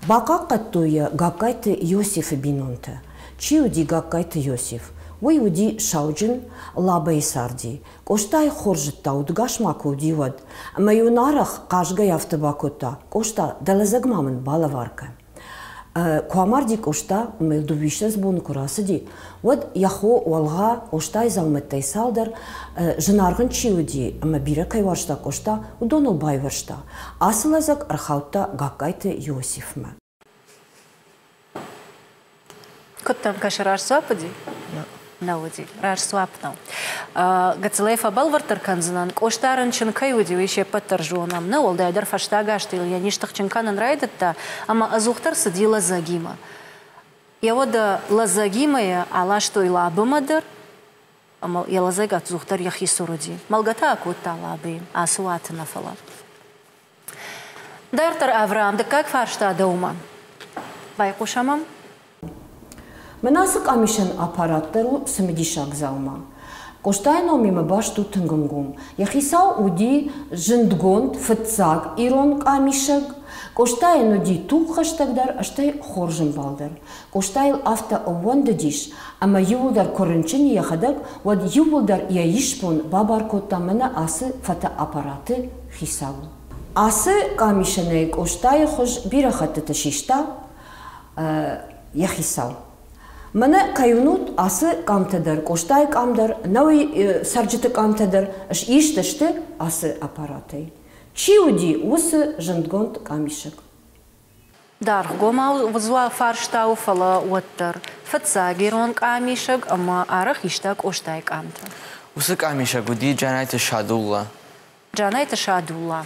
Бахъахъхъӕдтой йӕ Гагкайты Иосифы бинонтӕ. Чи уыди Гагкайты Иосиф? Уый уыди сауджын, Лабӕйы царди. Къостайы хорз зыдта, удыгас ма куы уыди, уӕд. Ӕмӕ-иу ын арӕх хъазгӕйӕ афтӕ бакодта: Къоста, дӕ лӕдзӕг ма мын балӕвар кӕн. Куы амарди Къоста ӕмӕ йыл дыууиссӕдз боны куы рацыди, уӕд йӕ хо Уӕлгъа Къостайы дзаумӕттӕй цалдӕр, зынаргъ ын чи уыди ӕмӕ бирӕ кӕй уарзта Къоста, уыдоныл байуӕрста. Ацы лӕдзӕг ӕрхаудта Гагкайты Иосифмӕ. Куыд дӕм кӕсы, раст дзуапп уыди? Нӕ уыди. Раст дзуапп нӕу. Гыццылӕй фӕбӕлвырддӕр кӕндзынӕн, Къоста рынчын кӕй уыди, уый се ппӕт дӕр зонӕм. Нӕ, уӕлдайдӕр фӕстаг азты йыл йӕ низ тыхджын кӕнын райдыдта, ӕмӕ ӕдзухдӕр цыди лӕдзӕгимӕ. Йӕ уӕдӕ лӕдзӕгимӕ йӕ аластой Лабымӕ дӕр, ӕмӕ йӕ лӕдзӕг ӕдзухдӕр йӕхи цур уыди. Мӕлгӕ та акодта Лабыйы, ацы уаты нӕ фӕлӕ. Дарддӕр Авраам, дыккаг фарста дӕумӕ. Байхъусӕм ӕм. Мӕн ацы къамисӕн аппарат дӕр у цымыдисаг дзаума. Къостайы номимӕ баст у тынг ӕнгом. Йӕ хицау уыди зындгонд фыццаг ирон къамисӕг. Къостайӕн уыди тугхӕстӕг дӕр, стӕй хорз ӕмбал дӕр. Къостайыл афтӕ ӕууӕндыдис, ӕмӕ иууылдӕр куы рынчын и йӕхӕдӕг, уӕд иууылдӕр йӕ исбон бабар кодта мӕнӕ ацы фотоаппараты хицау. Ацы къамисӕнӕй Къостайы хуыз бирӕ хӕттыты систа йӕ хицау. Мӕнӕ кӕй уынут, ацы къамтӕ дӕр, Къостайы къам дӕр, нӕуи цӕрджыты къамтӕ дӕр ист сты ацы аппаратӕй. Чи уыди уыцы зындгонд къамисӕг? Даргъгомау фарста у, фӕлӕ уӕддӕр фыццаг ирон къамисӕг ӕмӕ арӕх иста Къостайы къамтӕ. Уыцы къамисӕг уыди Джанайты Садуллӕ. Джанайты Садуллӕ.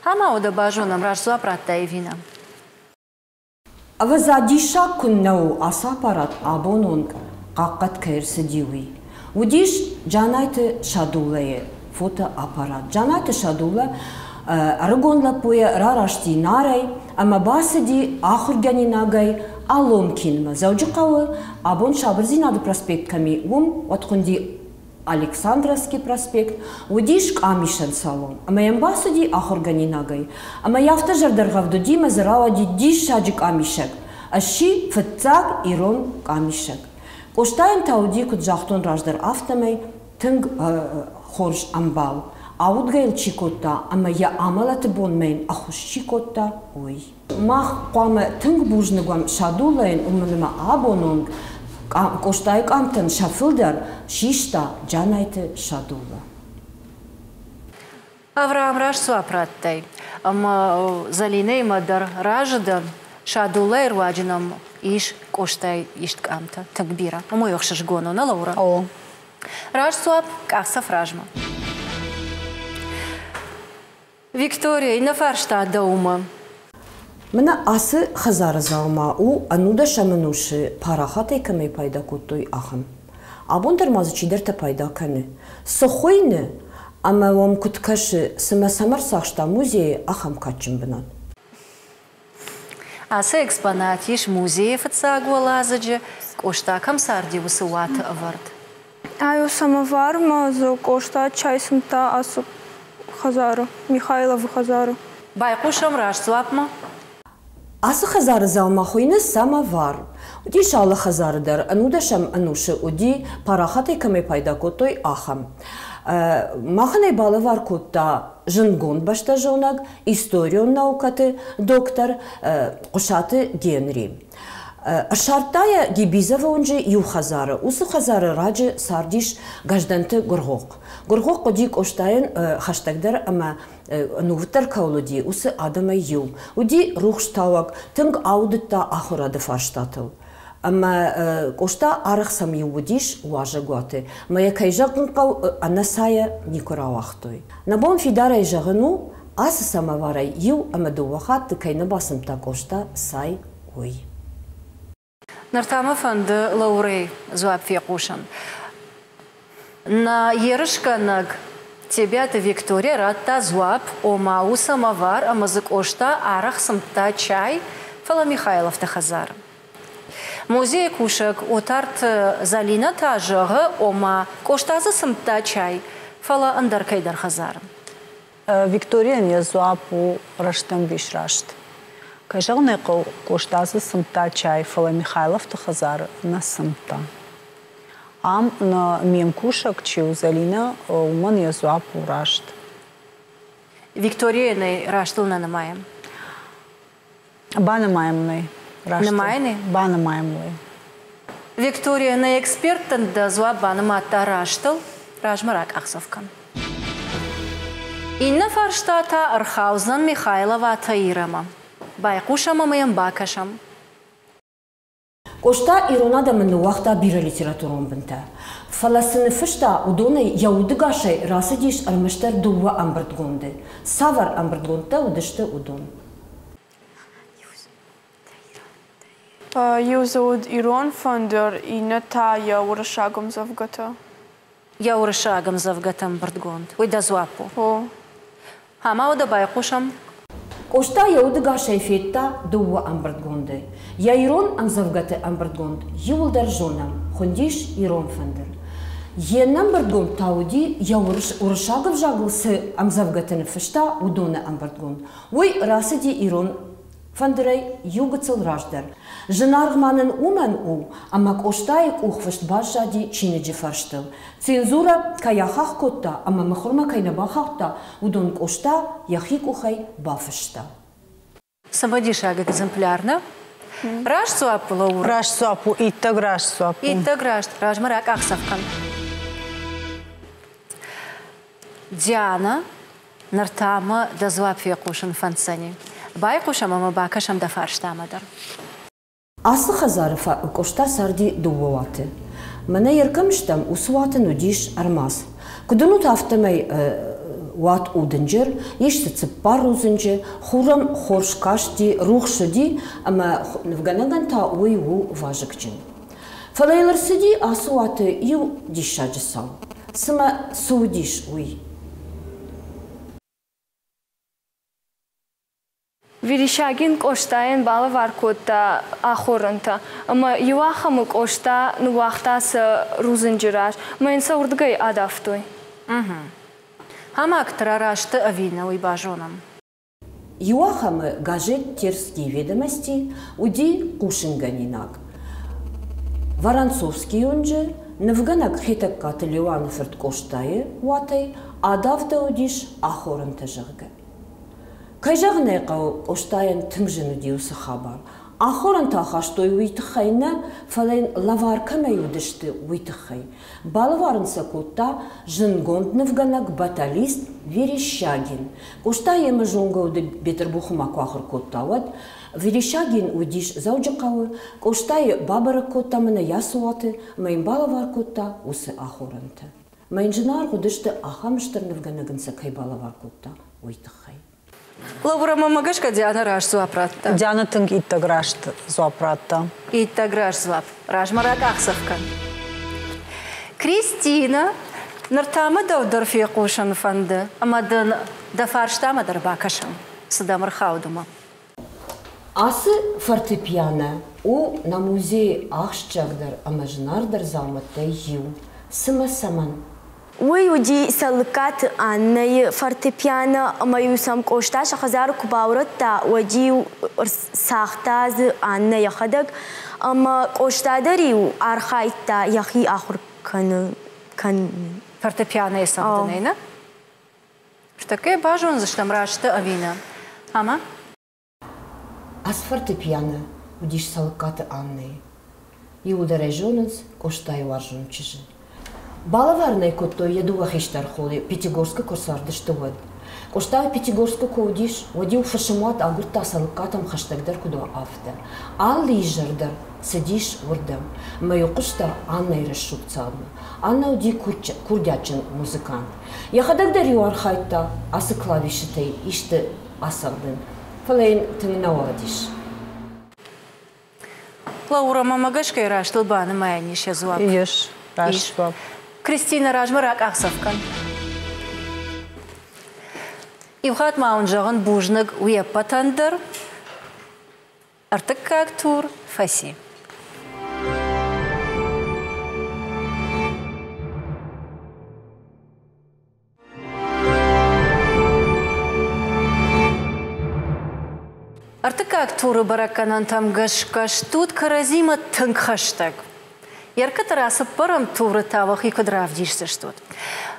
Ӕмӕ уӕдӕ базонӕм, раст дзуапп радта ӕви нӕ? Ӕвӕдза, диссаг куыннӕ у, ацы аппарат абон онг хъахъхъӕд кӕй ӕрцыди, уый. Уыдис Джанайты Садуллӕйы фотоаппарат. Джанайты Садуллӕ ӕрыгон лӕппуйӕ рарасти Нарӕй ӕмӕ бацыди ахуыргӕнинагӕй Алонкинмӕ, Дзӕуджыхъӕуы, абон Сабырдзинады проспект кӕм и, уым, уӕд хуынди Александровский проспект, уыдис къамисӕн салон, ӕмӕ йӕм бацыди ахуыргӕнинагӕй. Ӕмӕ йӕ афтӕ зӕрдӕргъӕвд уыди, ӕмӕ дзы рауади диссаджы къамисӕг. Сси фыццаг ирон къамисӕг. Къостайӕн та уыди, куыд загътон раздӕр, афтӕмӕй тынг хорз ӕмбал, аудгӕ йыл чи кодта ӕмӕ йӕ амӕлӕты бонмӕ йын ӕххуыс чи кодта, уый. Мах хъуамӕ тынг бузныг уӕм Садуллӕйӕн, уымӕн ӕмӕ абон онг Къостайы къамтӕн сӕ фылдӕр систа Джанайты Садуллӕ. Авраам раст дзуапп радтай, ӕмӕ Зӕлинӕимӕ дӕр разы дӕн. Садуллӕйы руаджы нӕм ис Къостайы ист къамтӕ тынг бирӕ. Уымӕй ӕхсызгон у, нӕ, Лаура? О. Раст дзуапп, къахдзӕф размӕ. Виктория, иннӕ фарста дӕумӕ. Мӕнӕ ацы хӕдзары дзаума у ӕнудӕсӕм ӕнусы парахатӕй кӕмӕй пайда кодтой, ахӕм. Абон дӕр ма дзы чидӕртӕ пайда кӕны. Цы хуыйны ӕмӕ уӕм куыд кӕсы, цымӕ цӕмӕ ӕрцахста музейы ахӕм кадджын бынат? Ацы экспонат ис музейы фыццаг уӕладзыджы, Къоста кӕм царди, уыцы уаты ӕвӕрд. Ай у самовар ма дзы Къоста чай цымдта ацы хӕдзары, Михайловы хӕдзары. Байхъусӕм раст дзуапмӕ. Ацы хӕдзары дзаума хуыйны самовар. Уыдис алы хӕдзары дӕр, ӕнудӕсӕм ӕнусы уыди, парахатӕй кӕмӕй пайда кодтой, ахӕм. Махӕн ӕй балӕвар кодта зындгонд бӕстӕзонӕг, историон наукӕты доктор Хъуысаты Генри. Ссардта йӕ Гибизовы уынджы иу хӕдзары. Уыцы хӕдзары раджы цардис Гӕздӕнты Гуыргъохъ. Гуыргъохъ уыди Къостайӕн хӕстӕгдӕр ӕмӕ ӕнувыддӕр кӕуыл уыди, уыцы адӕмӕй иу. Уыди рухстауӕг, тынг аудыдта ахуырады фарстатыл. Ӕмӕ Къоста арӕх сӕм-иу уыдис уазӕгуаты, мӕ йӕ кӕй зӕгъын хъӕуы, ӕнӕ цайӕ никуы рауагътой. Нӕ бон фидарӕй зӕгъын у, ацы самоварӕй иу ӕмӕ дыууӕ хатты кӕй нӕ бацымдта Къоста цай, уый. Ныр та мӕ фӕнды Лаурӕйы дзуапп фехъусын. Нӕ ерысгӕнӕг Тебиаты Виктория радта дзуапп, ома у самовар ӕмӕ дзы Къоста арӕх цымдта чай, фӕлӕ Михайловты хӕдзары. Музейы кусӕг Отарты Залинӕ та зӕгъы, ома Къоста дзы цымдта чай, фӕлӕ ӕндӕр кӕйдӕр хӕдзары. Викторийӕн йӕ дзуапп у рӕстӕмбис раст. Кӕй зӕгъын ӕй хъӕуы, Къоста дзы цымдта чай, фӕлӕ Михайловты хӕдзары нӕ цымдта. Ам нӕ ме мкусӕг чи у, Зӕлинӕ, уымӕн йӕ дзуапп у раст. Викторийӕн ӕй растыл нӕ нымайӕм. Банымайӕм ӕй. Раст. Нымайын ӕй? Банымайӕм ӕй. Виктория, нӕ эксперттӕн дӕ дзуапп банымадта растыл. Размӕ ракъахдзӕф кӕн. Иннӕ фарста та ӕрхаудзӕн Михайлова Таирӕмӕ. Байхъусӕм ӕмӕ йӕм бакӕсӕм. Къоста ирон адӕмӕн ныууагъта бирӕ литературон бынтӕ. Фӕлӕ цы ныффыста, уыдонӕй йӕ удыгасӕй рацыдис ӕрмӕстдӕр дыууӕ ӕмбырдгонды. Цавӕр ӕмбырдгондтӕ уыдысты уыдон? Иу дзы уыд ирон фӕндыр, иннӕ та йӕ уырыссаг ӕмдзӕвгӕтӕ. Йӕ уырыссаг ӕмдзӕвгӕтӕ ӕмбырдгонд. Уый дӕ дзуапп у? О. Ӕмӕ уӕдӕ байхъусӕм. Къоста йӕ удыгасӕй федта дыууӕ ӕмбырдгонды. Йӕ ирон ӕмдзӕвгӕты ӕмбырдгонд иууылдӕр зонӕм, хуындис Ирон фӕндыр. Йе нӕмбырдгонд та уыди, йӕ уырыссаг ӕвзагыл цы ӕмдзӕвгӕтӕ ныффыста, уыдоны ӕмбырдгонд. Уый рацыди ирон фӕндырӕй иу гыццыл раздӕр. Зынаргъ ма нын уымӕн у, ӕмӕ Къостайы къухфыст баззади чиныджы фӕрстыл. Цензурӕ кӕй ахахх кодта ӕмӕ мыхуырмӕ кӕй нӕ бахаудта, уыдон Къоста йӕхи къухӕй бафыста. Цымыдисаг экземпляр, нӕ? Раст дзуапп лӕууы. Раст дзуапп у, иттӕг раст дзуапп у. Иттӕг раст, размӕ ракъахдзӕф кӕн. Диана, ныр та мӕ дӕ дзуапп фехъусын фӕнддзӕни. Байхъусӕм ӕмӕ бакӕсӕм дӕ фарстамӕ дӕр. Ацы хӕдзары Къоста царди дыууӕ уаты. Мӕнӕ йе ркӕм стӕм, уыцы уат ын уыдис ӕрмадз. Куыд уынут, афтӕмӕй уат у дынджыр, ис дзы цыппар рудзынджы, хур ӕм хорз касти, рухс уыди, ӕмӕ нывгӕнӕгӕн та уый у вазыгджын. Фӕлӕ йыл ӕрцыди ацы уаты иу диссаджы цау. Цымӕ цы уыдис уый? Верещагин Къостайӕн балӕвар кодта ахорӕнтӕ, ӕмӕ иуахӕмы Къоста ныууагъта сӕ рудзынджы раз, ӕмӕ йын сӕ уырдыгӕй адавтой. Ӕмӕ расты ӕви нӕ, уый базонӕм. Иуахӕмы газет «Терские ведомости» уыди хъусынгӕнинаг. Воронцовский уынджы нывгӕнӕг Хетӕгкаты Леуаны фырт Къостайы уатӕй адавдӕуыдис ахорӕнтӕ, зӕгъгӕ. Кӕй зӕгъын ӕй хъӕуы, Къостайӕн тынг зын уыди уыцы хабар. Ахорӕнтӕ ахастой уый тыххӕй нӕ, фӕлӕ йын лӕвар кӕмӕй уыдысты, уый тыххӕй. Балӕвар ын сӕ кодта зындгонд нывгӕнӕг, баталист Верещагин. Къоста йемӕ зонгӕ уыд Бетъырбухы ма куы ахуыр кодта, уӕд. Верещагин уыдис Дзӕуджыхъӕуы, Къостайы бабӕрӕг кодта мӕнӕ Ясуаты ӕмӕ йын балӕвар кодта уыцы ахорӕнтӕ. Мӕ йын зынаргъ уыдысты, ахӕм стыр нывгӕнӕг ын сӕ кӕй балӕвар кодта, уый тыххӕй. Лаура, мӕмӕ гӕсгӕ Диана раст дзуапп радта. Диана тынг иттӕг раст дзуапп радта. Иттӕг раст дзуапп. Размӕ ракъахдзӕф кӕн. Кристина, ныр та мӕ дӕу дӕр фехъусын фӕнды, ӕмӕ дын дӕ фарстамӕ дӕр бакӕсӕм, цы дӕм ӕрхауд, уымӕ. Ацы фортепиано у нӕ музейы ахсджиагдӕр ӕмӕ зынаргъдӕр дзаумӕттӕй иу. Цымӕ цӕмӕн? Уый уыди Цӕлыккаты Аннӕйы фортепиано ӕмӕ-иу сӕм Къоста сӕ хӕдзары куы баурӕдта, уӕд-иу цагъта дзы Аннӕ йӕхӕдӕг ӕмӕ Къоста дӕр-иу архайдта йӕхи ахуыр кӕнын. Фортепианойы цӕгъдынӕй, нӕ? Ныртӕккӕ базондзыстӕм раст ӕви нӕ. Ӕмӕ? Ацы фортепиано уыдис Цӕлыккаты Аннӕйы. Иуылдӕр ӕй зонынц Къостайы уарзон чызджы. Балӕвар ӕй кодтой йӕ дыууӕ хистӕр холы Пятигорскы куы рцардысты, уӕд. Къоста Пятигорскы куы уыдис, уӕд-иу фысымуат агуырдта Цӕлыккатӕм хӕстӕгдӕр куыд уа, афтӕ. Алы изӕр дӕр цыдис уырдӕм. Ӕмӕ-иу хъуыста Аннӕйы рӕсугъд цагъдмӕ. Аннӕ уыди курдиатджын музыкант. Йӕхӕдӕг дӕр-иу архайдта ацы клавишӕтӕй исты ацӕгъдын, фӕлӕ йын тынг нӕ уадис. Лаура, мӕмӕ гӕсгӕ растыл банымайӕн ис йӕ дзуапп. Ис, раст дзуапп. Кристина, размӕ ракъахдзӕф кӕн. Иу хатт ма уын зӕгъын бузныг уе ппӕтӕн дӕр. Ӕртыккаг тур фӕци. Ӕртыккаг туры бӕрӕггӕнӕнтӕм гӕсгӕ стут кӕрӕдзимӕ тынг хӕстӕг. Еркӕтӕра цыппӕрӕм туры та уӕхи куыд равдисдзыстут?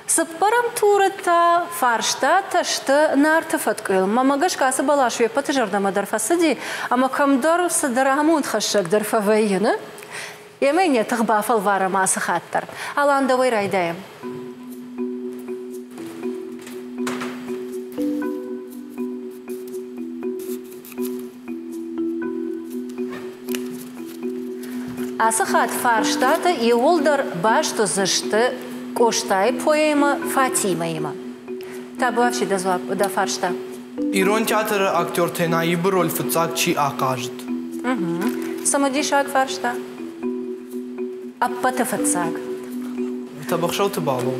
Цыппӕрӕм туры та фарстатӕ сты Нарты фӕткъуыйыл. Мӕнмӕ гӕсгӕ ацы бӕлас уе ппӕты зӕрдӕмӕ дӕр фӕцыди, ӕмӕ кӕмдӕр цыдӕр амондхӕссӕг дӕр фӕвӕййы, нӕ? Емӕ йын йӕ тых бафӕлварӕм ацы хатт дӕр. Алан, дӕуӕй райдайӕм. Ацы хатт фарстатӕ иууылдӕр баст уыдзысты Къостайы поэмӕ Фатимӕ-имӕ. Табуафси дӕ дзуапп, дӕ фарста. Ирон театры актертӕй Наибы роль фыццаг чи ахъазыд? Цымыдисаг фарста. Ӕппӕты фыццаг. Тӕбӕхсӕуты Бало.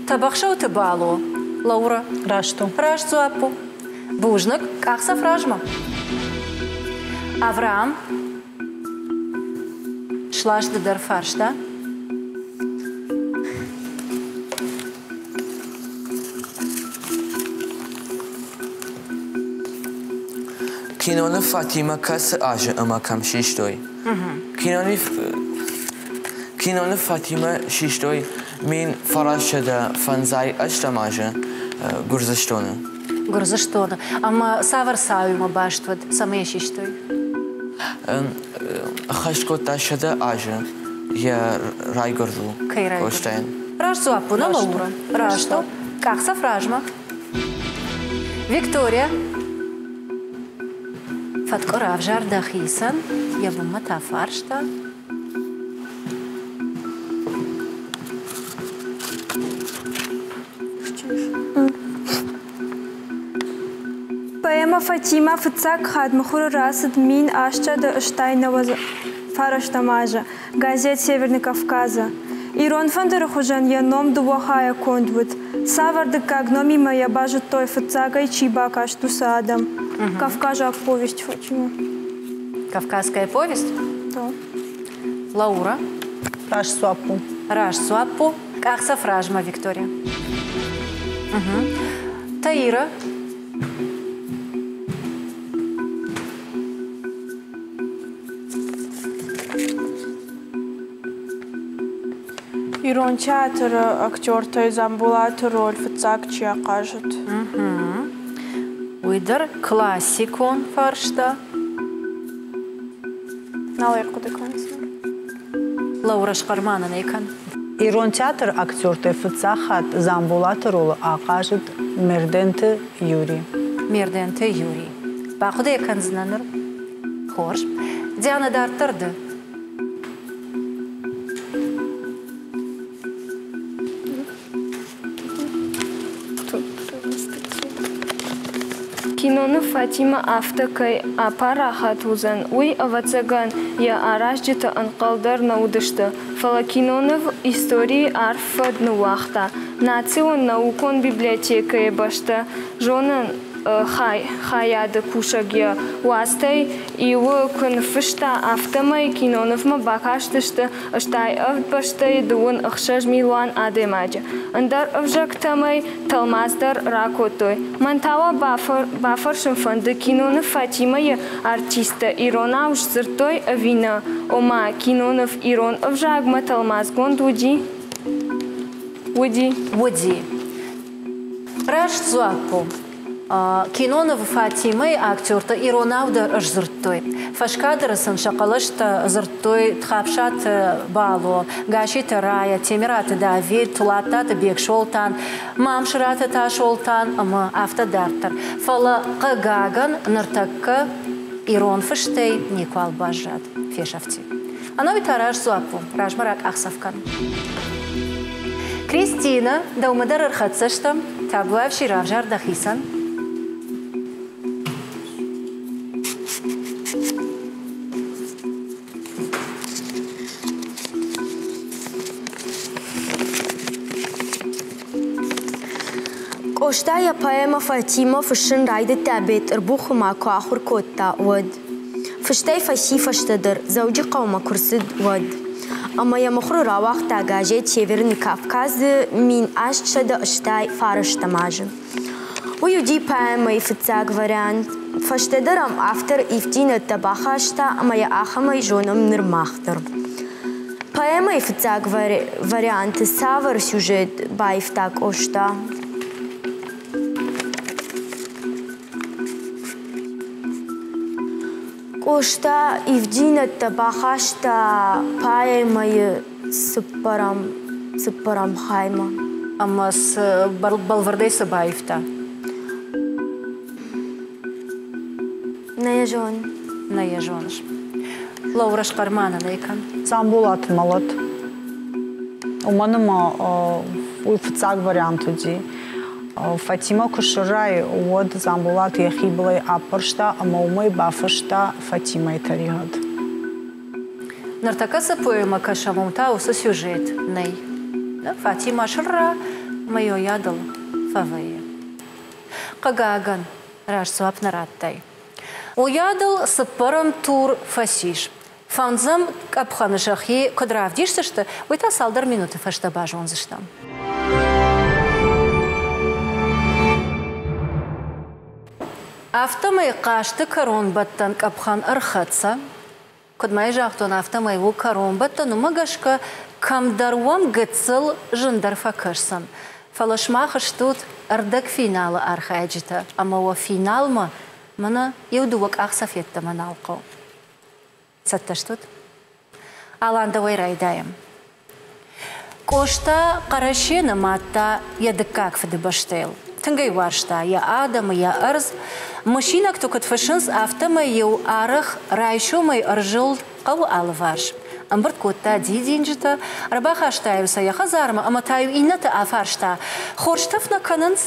Тӕбӕхсӕуты Бало. Лаура. Раст у. Раст дзуапп у. Бузныг. Къахдзӕф размӕ. Авраам. Слас ды дӕр фарста. Киноныв Фатимӕ кӕцы азы ӕмӕ кӕм систой? Киноныв Фатимӕ систой 1958 азы Гуырдзыстоны. Гуырдзыстоны. Ӕмӕ цавӕр цауимӕ баст уыд, цӕмӕй систой? Ӕххӕст кодта 100 азы йӕ райгуырдыл Кӕй райгуырд? Къостайӕн. Раст дзуапп у, нӕ Лаура? Раст у. Къахдзӕф размӕ. Виктория, фӕткъуы равзар дӕхицӕн, йӕ бынмӕ та фарста. Поэмӕ «Фатимӕ» фыццаг хатт мыхуыры рацыд 1899 азы газет «Северный Кавказ-ы». Ирон фӕндыры хуызӕн йӕ ном дыууӕ хайӕ конд уыд. Цавӕр дыккаг номимӕ йӕ базыдтой фыццагӕй чи бакаст, уыцы адӕм? Кавказаг повесть Фатима. Кавказская повесть? Да. Лаура? Раст дзуапп у. Раст дзуапп у. Къахдзӕф размӕ, Виктория. Угу. Таира? Ирон театры актертӕй Дзамболаты роль фыццаг чи ахъазыд? Уый дӕр классикон фарста. Нал ӕрхъуыды кӕндзынӕн. Лаура, схъӕр-ма нын ӕй кӕн. Ирон театры актертӕй фыццаг хатт Дзамболаты ролы ахъазыд Мерденты Юрий. Мерденты Юрий. Бахъуыды йӕ кӕндзынӕ ныр? Хорз. Диана, дарддӕр ды. Киноныв Фатимӕ афтӕ кӕй апарахат уыдзӕн, уый, ӕвӕццӕгӕн, йӕ аразджытӕ ӕнхъӕл дӕр нӕ уыдысты. Фӕлӕ киноныв историйы арф фӕд ныууагъта. Национ наукон библиотекӕйы бӕстӕ зонӕн хайады кусӕг йӕ уацтӕй иуы куы ныффыста, афтӕмӕй кинонывмӕ бакастысты 87 бӕстӕйы 16 милуан адӕймаджы. Ӕндӕр ӕвзӕгтӕм ӕй тӕлмац дӕр ракодтой. Мӕн та уӕ бафӕрсын фӕнды, киноныв Фатимӕ-йы артисттӕ иронау сдзырдтой ӕви нӕ? Ома, киноныв ирон ӕвзагмӕ тӕлмацгонд уыди? Уыди. Уыди. Раст дзуапп у. Кинонывы Фатимӕйы актертӕ иронау дӕр сдзырдтой. Фӕскадры сын сӕ хъӕлӕстӕ дзырдтой Тхапсаты Бало, Гасситы Рая, Темираты Давид, Тулаттаты Бексолтан, Мамсыраты Тасолтан ӕмӕ афтӕ дарддӕр. Фӕлӕ, хъыгагӕн, ныртӕккӕ ирон фыстӕй никуал баззад, фесӕфти. Ӕнӕуи та раст дзуапп у, размӕ ракъахдзӕф кӕн. Кристинӕ, дӕумӕ дӕр ӕрхӕццӕ стӕм. Табуафси равзар дӕхицӕн. Къоста йӕ поэмӕ Фатимӕ фыссын райдыдта Бетъырбухы ма куы ахуыр кодта, уӕд. Фыстӕй фӕци фӕстӕдӕр, Дзӕуджыхъӕумӕ куы рцыд, уӕд. Ӕмӕ йӕ мыхуыры рауагъта газет «Северный Кавказ»-ы 1889 азы. Уый уыди поэмӕйы фыццаг вариант. Фӕстӕдӕр ӕм автор ивддзинӕдтӕ бахаста ӕмӕ йӕ ахӕмӕй зонӕм ныр мах дӕр. Поэмӕйы фыццаг варианты цавӕр сюжет баивта Къоста? Къоста ивддзинӕдтӕ бахаста поэмӕйы цыппӕрӕм, цыппӕрӕм хаймӕ. Ӕмӕ цы бӕлвырдӕй цы баивта? Нӕ йӕ зонын. Нӕ йӕ зоныс. Лаура схъӕрманӕн ӕй кӕн. Дзамболаты мӕлӕт. Уымӕн ӕмӕ уый фыццаг вариант уыди. Фатимӕ куы сыррайы, уӕд Дзамболат йӕхи былӕй аппӕрста ӕмӕ уымӕй бафыста Фатимӕйы тӕригъӕд. Ныртӕккӕ цы поэмӕ кӕсӕм, уым та уыцы сюжет нӕй. Фатимӕ сырра ӕмӕ йойадыл фӕвӕййы. Хъыгагӕн, раст дзуапп нӕ радтай. Уыйадыл цыппӕрӕм тур фӕцис. Фӕндзӕм къӕпхӕны сӕхи куыд равдисдзысты, уый та цалдӕр минуты фӕстӕ базондзыстӕм. Афтӕмӕй хъазты кӕронбӕттӕн къӕпхӕн ӕрхӕццӕ. Куыд ма загътон, афтӕмӕй у кӕронбӕттӕн, уымӕ гӕсгӕ кӕмдӕр уӕм гыццыл зындӕр фӕкӕсдзӕн. Фӕлӕ сымах стут ӕрдӕгфиналы архайджытӕ ӕмӕ уӕ финалмӕ мӕнӕ иу-дыууӕ къахдзӕф йеддӕмӕ нал хъӕуы. Цӕттӕ стут? Алан, дӕуӕй райдайӕм. Къоста Хъӕрӕсе нымадта йӕ дыккаг фыдыбӕстӕйыл. Тынг ӕй уарзта йӕ адӕмы, йӕ ӕрдз. Мысинӕгты куыд фыссынц, афтӕмӕй-иу арӕх райсомӕй ӕрзылд хъӕуы алыварс. Ӕмбырд кодта дидинджытӕ, ӕрбахаста-иу сӕ йӕ хӕдзармӕ ӕмӕ та-иу иннӕты афарста, хорз тӕф нӕ кӕнынц?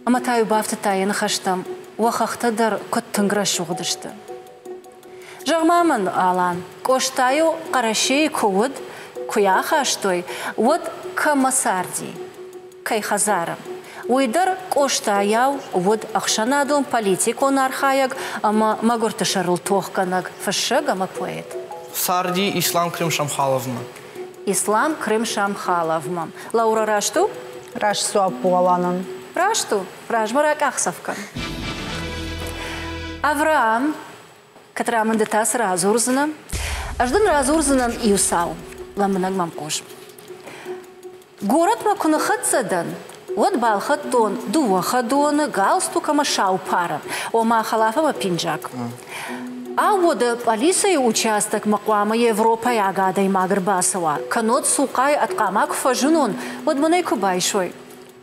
Ӕмӕ та-иу бафтыдта йӕ ныхӕстӕм, уӕ хӕхтӕ дӕр куыд тынг рӕсугъд сты. Зӕгъ-ма мын, Алан, Къоста-иу Хъӕрӕсейы куы уыд, куы йӕ ахастой, уӕд кӕмӕ царди, кӕй хӕдзары? Уый дӕр Къостайау уыд ӕхсӕнадон политикон архайӕг ӕмӕ мӕгуырты сӕрыл тохгӕнӕг фыссӕг ӕмӕ поэт. Царди Ислам Крымшамхаловмӕ. Ислам Крымшамхаловмӕ. Лаура раст у? Раст дзуапп у Аланӕн. Раст у. Размӕ ракъахдзӕф кӕн. Авраам, кӕд рамын ды та цы радзурдзынӕ? Ӕз дын радзурдзынӕн иу цау. Лӕмбынӕг мӕм хъус. Горӕтмӕ куы ныххӕццӕ дӕн, уӕд балхӕдтон дыууӕ хӕдоны, галстук ӕмӕ сау пары, ома хӕлаф ӕмӕ пинджак. Ау, уӕдӕ пъӕлицӕйы участокмӕ хъуамӕ европӕйаг адӕймаг ӕрбацӕуа, кӕннод цухъайы ӕд хъама куы фӕзынон, уӕд мын ӕй куы байсой.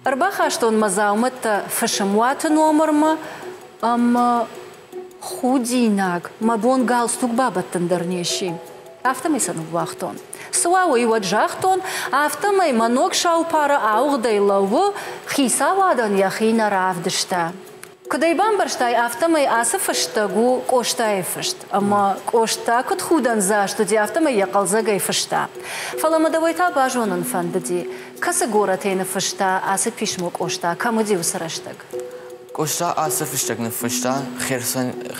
Ӕрбахастон мӕ дзаумӕттӕ фысымуаты номырмӕ ӕмӕ худинаг, мӕ бон галстук бабӕттын дӕр не сси. Афтӕмӕй сӕ ныууагътон. Цы уа, уый уӕд загътон, афтӕмӕй мӕ ног сау пары ауыгъдӕй лӕууы, хицауадӕн йӕхи нӕ равдыста. Куыд ӕй бамбӕрстай, афтӕмӕй ацы фыстӕг у Къостайы фыст. Ӕмӕ Къоста куыд худӕндзаст уыди, афтӕмӕй йӕ хъӕлдзӕгӕй фыста. Фӕлӕ мӕ дӕуӕй та базонын фӕндыди, кӕцы горӕтӕй ныффыста ацы писмо Къоста, кӕм уыди уыцы рӕстӕг? Къоста ацы фыстӕг ныффыста,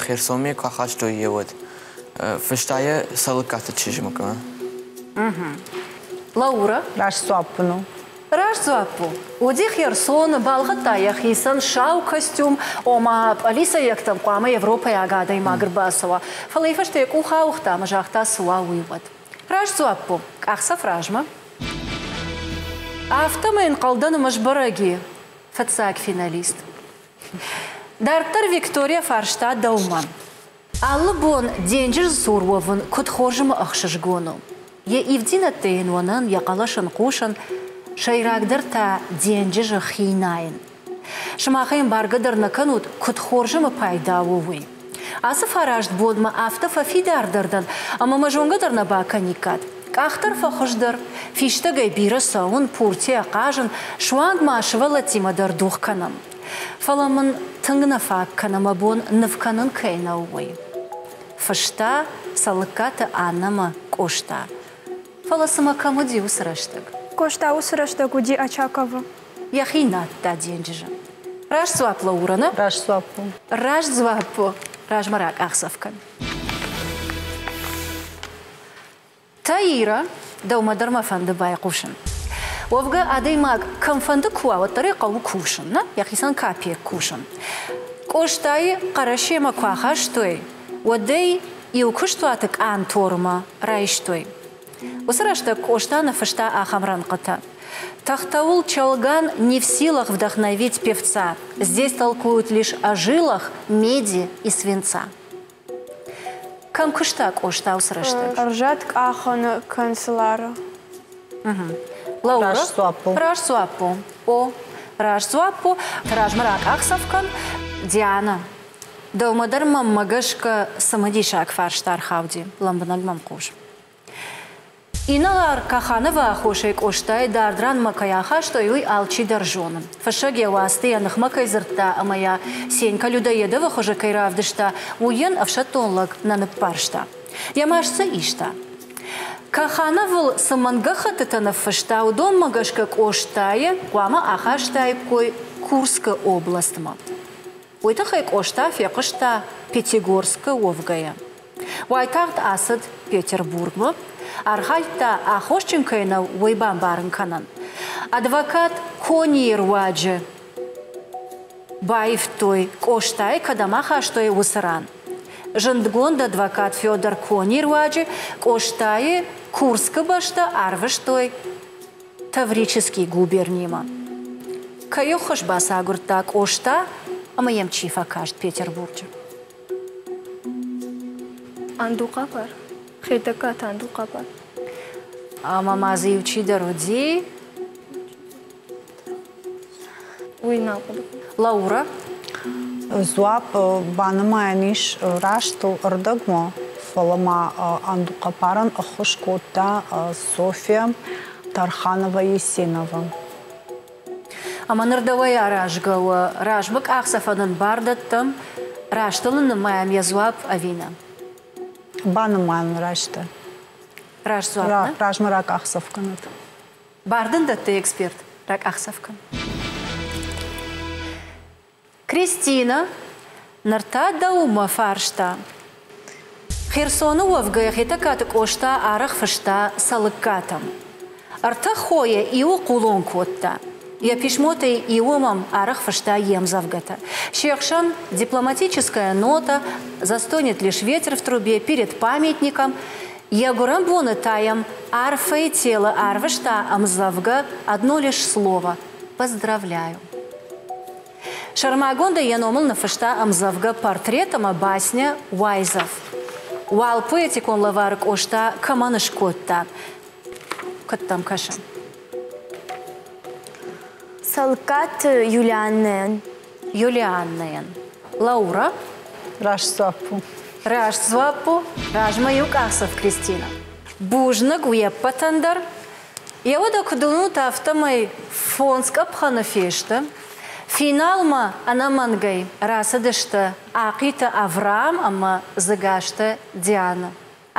Херсонмӕ куы ахастой, йе уӕд. Фыста йӕ Цӕлыккаты чызджы мыкъмӕ. Лаура? Раст дзуапп ын у. Раст дзуапп у. Уыди Херсоны, балхӕдта йӕхицӕн сау костюм, ома пъӕлицӕйӕгтӕм хъуамӕ европӕйаг адӕймаг ӕрбацӕуа. Фӕлӕ йӕ фӕстӕ йӕ къух ауыгъта ӕмӕ загъта, цы уа, уый уӕд. Раст дзуапп у. Къахдзӕф размӕ. Афтӕмӕй ӕнхъӕлдӕн ӕмӕ сбӕрӕг и фыццаг финалист. Дарддӕр Виктория фарста дӕумӕ. Алы бон денджызы цур уӕвын куыд хорз ӕмӕ ӕхсызгон у. Йӕ ивддзинӕдтӕ йын уынын, йӕ хъӕлӕс ын хъусын, сӕйрагдӕр та денджызы хи найын. Сымах ӕй ӕмбаргӕ дӕр нӕ кӕнут, куыд хорз ӕмӕ пайда у, уый. Ацы фараст бонмӕ афтӕ фӕфидардӕр дӕн, ӕмӕ мӕ зонгӕ дӕр нӕ бакӕниккат. Къах дӕр фӕхуыздӕр, фистӕгӕй бирӕ цӕуын, пуртийӕ хъазын, суанг ма сывӕллӕттимӕ дӕр дугъ кӕнӕм. Фӕлӕ мын тынг нӕ фаг кӕны мӕ бон ныв кӕнын кӕй нӕу, уый. Фыста Цӕлыккаты Аннӕмӕ Къоста. Фӕлӕ цымӕ кӕм уыди уыцы рӕстӕг? Къоста уыцы рӕстӕг уыди Очаковы. Йӕхи надта денджызы. Раст дзуапп Лаура, нӕ? Раст дзуапп у. Раст дзуапп у. Размӕ ракъахдзӕф кӕн. Таира, дӕумӕ дӕр мӕ фӕнды байхъусын. Уӕвгӕ адӕймаг кӕмфӕнды куы уа, уӕддӕр ӕй хъӕуы кусын, нӕ? Йӕхицӕн капек кусын. Къостайы Хъӕрӕсемӕ куы ахастой, уӕд ӕй иу куыстуаты къантормӕ райстой. Уыцы рӕстӕг Къоста ныффыста ахӕм рӕнхъытӕ. Тахтаул Чалган не в силах вдохновить певца. Здесь толкуют лишь о жилах, меди и свинца. Кӕм куыста Къоста уыцы рӕстӕг? Ӕрзӕт къахӕны канцелары. Лаура? Раст дзуапп у. Раст дзуапп у. О, раст дзуапп у. Размӕ ракъахдзӕф кӕн. Диана, дӕумӕ дӕр мӕнмӕ гӕсгӕ цымыдисаг фарста ӕрхауди. Лӕмбынӕг мӕм хъус. Инӕлар Кахановы аххосӕй Къостайы дард ранмӕ кӕй ахастой, уый алчидӕр зоны. Фыссӕг йӕ уацты йӕ ныхмӕ кӕй дзырдта ӕмӕ йӕ Сенька Людоедовы хуызы кӕй равдыста, уый йын ӕфсӕддон лӕг нӕ ныббарста. Йӕ маст дзы иста. Кахановыл цы мӕнггӕххӕттытӕ ныффыста, уыдонмӕ гӕсгӕ Къостайы хъуамӕ ахастаиккой Курскы областмӕ. Уый тыххӕй Къоста фехъуыста Пятигорскы уӕвгӕйӕ. Уайтагъд ацыд Петербургмӕ, архайдта аххосджын кӕй нӕу, уый бамбарын кӕнын. Адвокат Конийы руаджы баивтой, Къостайы кӕдӕм ахастой, уыцы ран. Зындгонд адвокат Федор Конийы руаджы Къостайы Курскы бӕстӕ арвыстой Таврический губернимӕ. Кӕй ӕххуыс бацагуырдта Къоста ӕмӕ йӕм чи фӕкаст Петербурджы? Андухъапар. Хетӕгкаты Андухъапар. Ӕмӕ ма дзы иу чидӕр уыди. Уый нал хъуыды. Лаура? Дзуапп банымайӕн ис растыл ӕрдӕгмӕ, фӕлӕ ма Андухъапарӕн ӕххуыс кодта Софья Тарханова-Есенова. Ӕмӕ ныр дӕуӕй аразгӕ у, размӕ къахдзӕфӕн ын бар дӕттӕм, растыл ын нымайӕм йӕ дзуапп ӕви нӕ? Банымайӕм рӕзты. Раст дзуапп, нӕ? Размӕ ракъахдзӕф кӕнӕд. Бар дын дӕтты эксперт, ракъахдзӕф кӕн. Кристина, ныр та дӕумӕ фарста. Херсоны уӕвгӕйӕ Хетӕгкаты Къоста арӕх фыста Цӕлыккатӕм. Ӕртӕ хойы иуы хъулон кодта. Йӕ писмотӕй иуы мӕм арӕх фыста йе мдзӕвгӕтӕ. Се хсӕн «Дипломатическая нота», «Застонет лишь ветер в трубе», «Перед памятником». Йӕ гуырӕн боны та йӕм арфӕйы телы арвыста ӕмдзӕвгӕ «Одно лишь слово. Поздравляю». Сӕрмагондӕй йӕ номыл ныффыста ӕмдзӕвгӕ «Портрет» ӕмӕ басня «Уайдзӕф». Уал поэтикон лӕвары Къоста кӕмӕн скодта? Куыд дӕм кӕсы? Цӕлыккаты Юлианнӕйӕн. Юлианнӕйӕн. Лаура? Раст дзуапп у. Раст дзуапп у. Размӕ иу къахдзӕф, Кристина. Бузныг уе ппӕтӕн дӕр. Йӕ уӕдӕ куыд уынут, афтӕмӕй фондз къӕпхӕны фесты. Финалмӕ ӕнӕмӕнгӕй рацыдысты Ахъиты Авраам ӕмӕ Дзыгасты Дианӕ.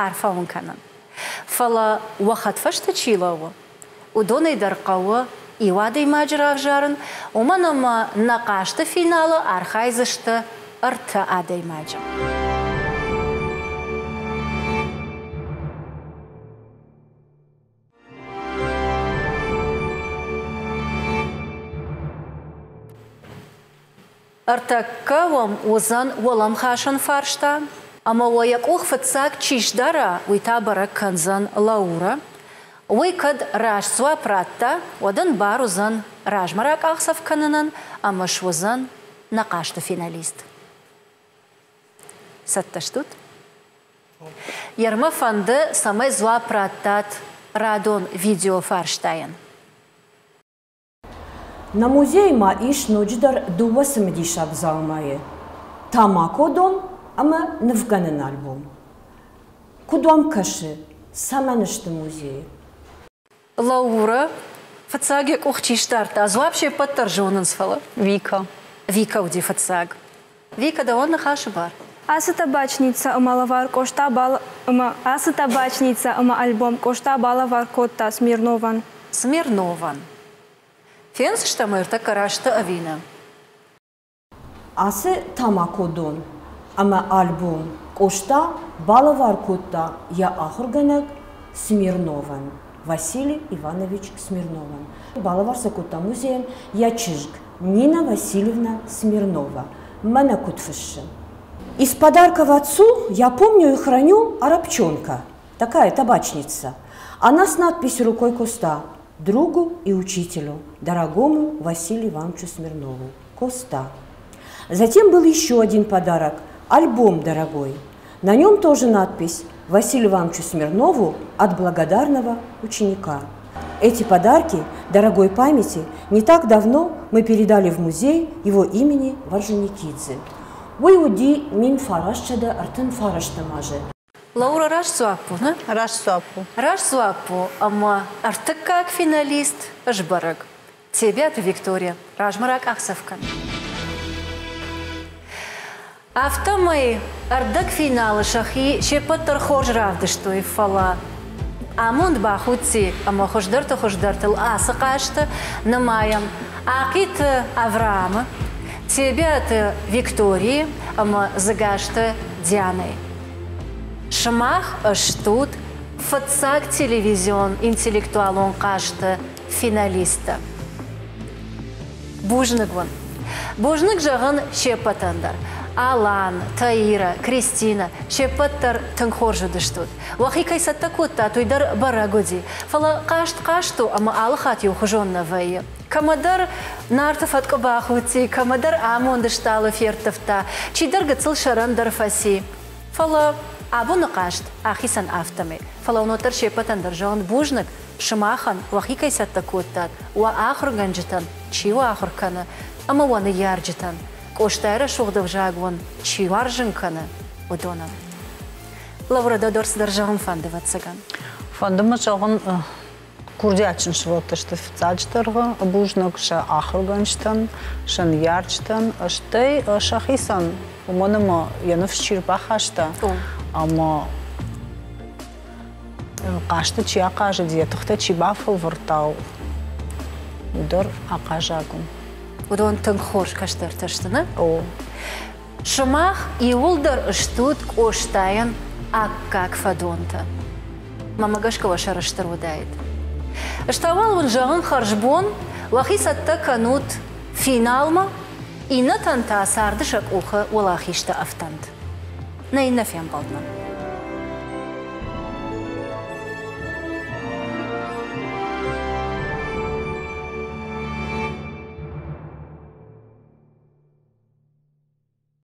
Арфӕ уын кӕнын. Фӕлӕ уӕ хӕдфӕстӕ чи лӕууы, уыдонӕй дӕр хъӕуы иу адӕймаджы равзарын, уымӕн ӕмӕ нӕ хъазты финалы архайдзысты ӕртӕ адӕймаджы. Ӕртӕккӕ уӕм уыдзӕн уӕлӕмхасӕн фарста, ӕмӕ уӕ йӕ къух фыццаг чи сдара, уый та бӕрӕг кӕндзӕн Лаурӕ. Уый кӕд раст дзуапп радта, уӕд ын бар уыдзӕн размӕ ракъахдзӕф кӕнынӕн ӕмӕ суыдзӕн нӕ хъазты финалист. Цӕттӕ стут? Ермӕ фӕнды, цӕмӕй дзуапп раттат радон видеофарстайӕн. Нӕ музейы ма ис ноджыдӕр дыууӕ цымыдисаг дзаумайы – тамакодон ӕмӕ нывгӕнӕн альбом. Куыд уӕм кӕсы, цӕмӕн сты музейы? Лаура, фыццаг йӕ къух чи сдардта, дзуапп се ппӕт дӕр зонынц, фӕлӕ. Вика. Вика уыди фыццаг. Вика, дӕуӕн ныхасы бар. Ацы табачница ӕмӕ лӕвар Къоста бал ӕмӕ ацы табачница ӕмӕ альбом Къоста балӕвар кодта Смирновӕн. Смирновӕн. Фендзыстӕм ӕртӕккӕ расты ӕви нӕ? Ацы тамакодон ӕмӕ альбом Къоста балӕвар кодта йӕ ахуыргӕнӕг Смирновӕн, Василий Иванович Смирновӕн. Балӕвар сӕ кодта музейӕн йӕ чызг Нина Васильевна Смирнова. Мӕнӕ куыд фыссы. Из подарков отцу я помню и храню арабчонка, такая табачница. Она с надписью рукой Коста другу и учителю, дорогому Василию Ивановичу Смирнову. Коста. Затем был еще один подарок – альбом дорогой. На нем тоже надпись «Василию Ивановичу Смирнову от благодарного ученика». Эти подарки дорогой памяти не так давно мы передали в музей его имени в Орджоникидзе. Уый уыди 1939 азы. Лаура раст дзуапп у, нӕ? Раст дзуапп у. Раст дзуапп у, ӕмӕ ӕртыккаг финалист сбӕрӕг. Тебиаты Виктория, размӕ ракъахдзӕф кӕн. Афтӕмӕй ӕрдӕгфиналы сӕхи се ппӕт дӕр хорз равдыстой, фӕлӕ амонд бахудти ӕмӕ хуыздӕрты хуыздӕртыл ацы хъазты нымайӕм Ахъиты Авраамы, Тебиаты Викторийы ӕмӕ Дзыгасты Дианӕйы. Сымах стут фыццаг телевизион интеллектуалон хъазты финалисттӕ. Бузныг уын. Бузныг зӕгъын се ппӕтӕн дӕр. Алан, Таира, Кристина, се ппӕт дӕр тынг хорз уыдыстут. Уӕхи кӕй цӕттӕ кодтат, уый дӕр бӕрӕг уыди. Фӕлӕ хъазт хъазт у ӕмӕ алы хатт иухуызон нӕ вӕййы. Кӕмӕдӕр Нарты фӕткъуы бахудти, кӕмӕдӕр амонды стъалы ферттывта, чидӕр гыццыл сӕрӕндӕр фӕци. Фӕлӕ абоны хъазт ахицӕн афтӕмӕй. Фӕлӕ уын уӕддӕр се ппӕтӕн дӕр зӕгъын бузныг, сымахӕн уӕхи кӕй цӕттӕ кодтат, уӕ ахуыргӕнджытӕн, чи уӕ ахуыр кӕны, ӕмӕ уӕ ныййарджытӕн, Къостайы рӕсугъд ӕвзаг уын чи уарзын кӕны, уыдонӕн. Лаура, дӕ дӕр цыдӕр зӕгъын фӕнды, ӕвӕццӕгӕн. Фӕнды мӕ зӕгъын, курдиатджын сывӕллӕттӕ сты фыццаджыдӕр бузныг сӕ ахуыргӕнджытӕн, сӕ ныййарджытӕн, стӕй сӕхицӕн, уымӕн ӕмӕ йӕ ныфс чи рбахаста ӕмӕ хъазты чи ахъазыди, йӕ тыхтӕ чи бафӕлвӕрдта, уый дӕр ахъаззаг у. Уыдон тынг хорз кӕстӕртӕ сты, нӕ? О. Сымах иууылдӕр стут Къостайӕн аккаг фӕдонтӕ. Мӕнмӕ гӕсгӕ уӕ сӕрыстыр уыдаид. Ӕз та уал уын зӕгъын хӕрзбон, уӕхи цӕттӕ кӕнут финалмӕ, иннӕтӕн та царды сӕ къухы уӕлахизтӕ ӕфтӕнт. Нӕ иннӕ фембӕлдмӕ.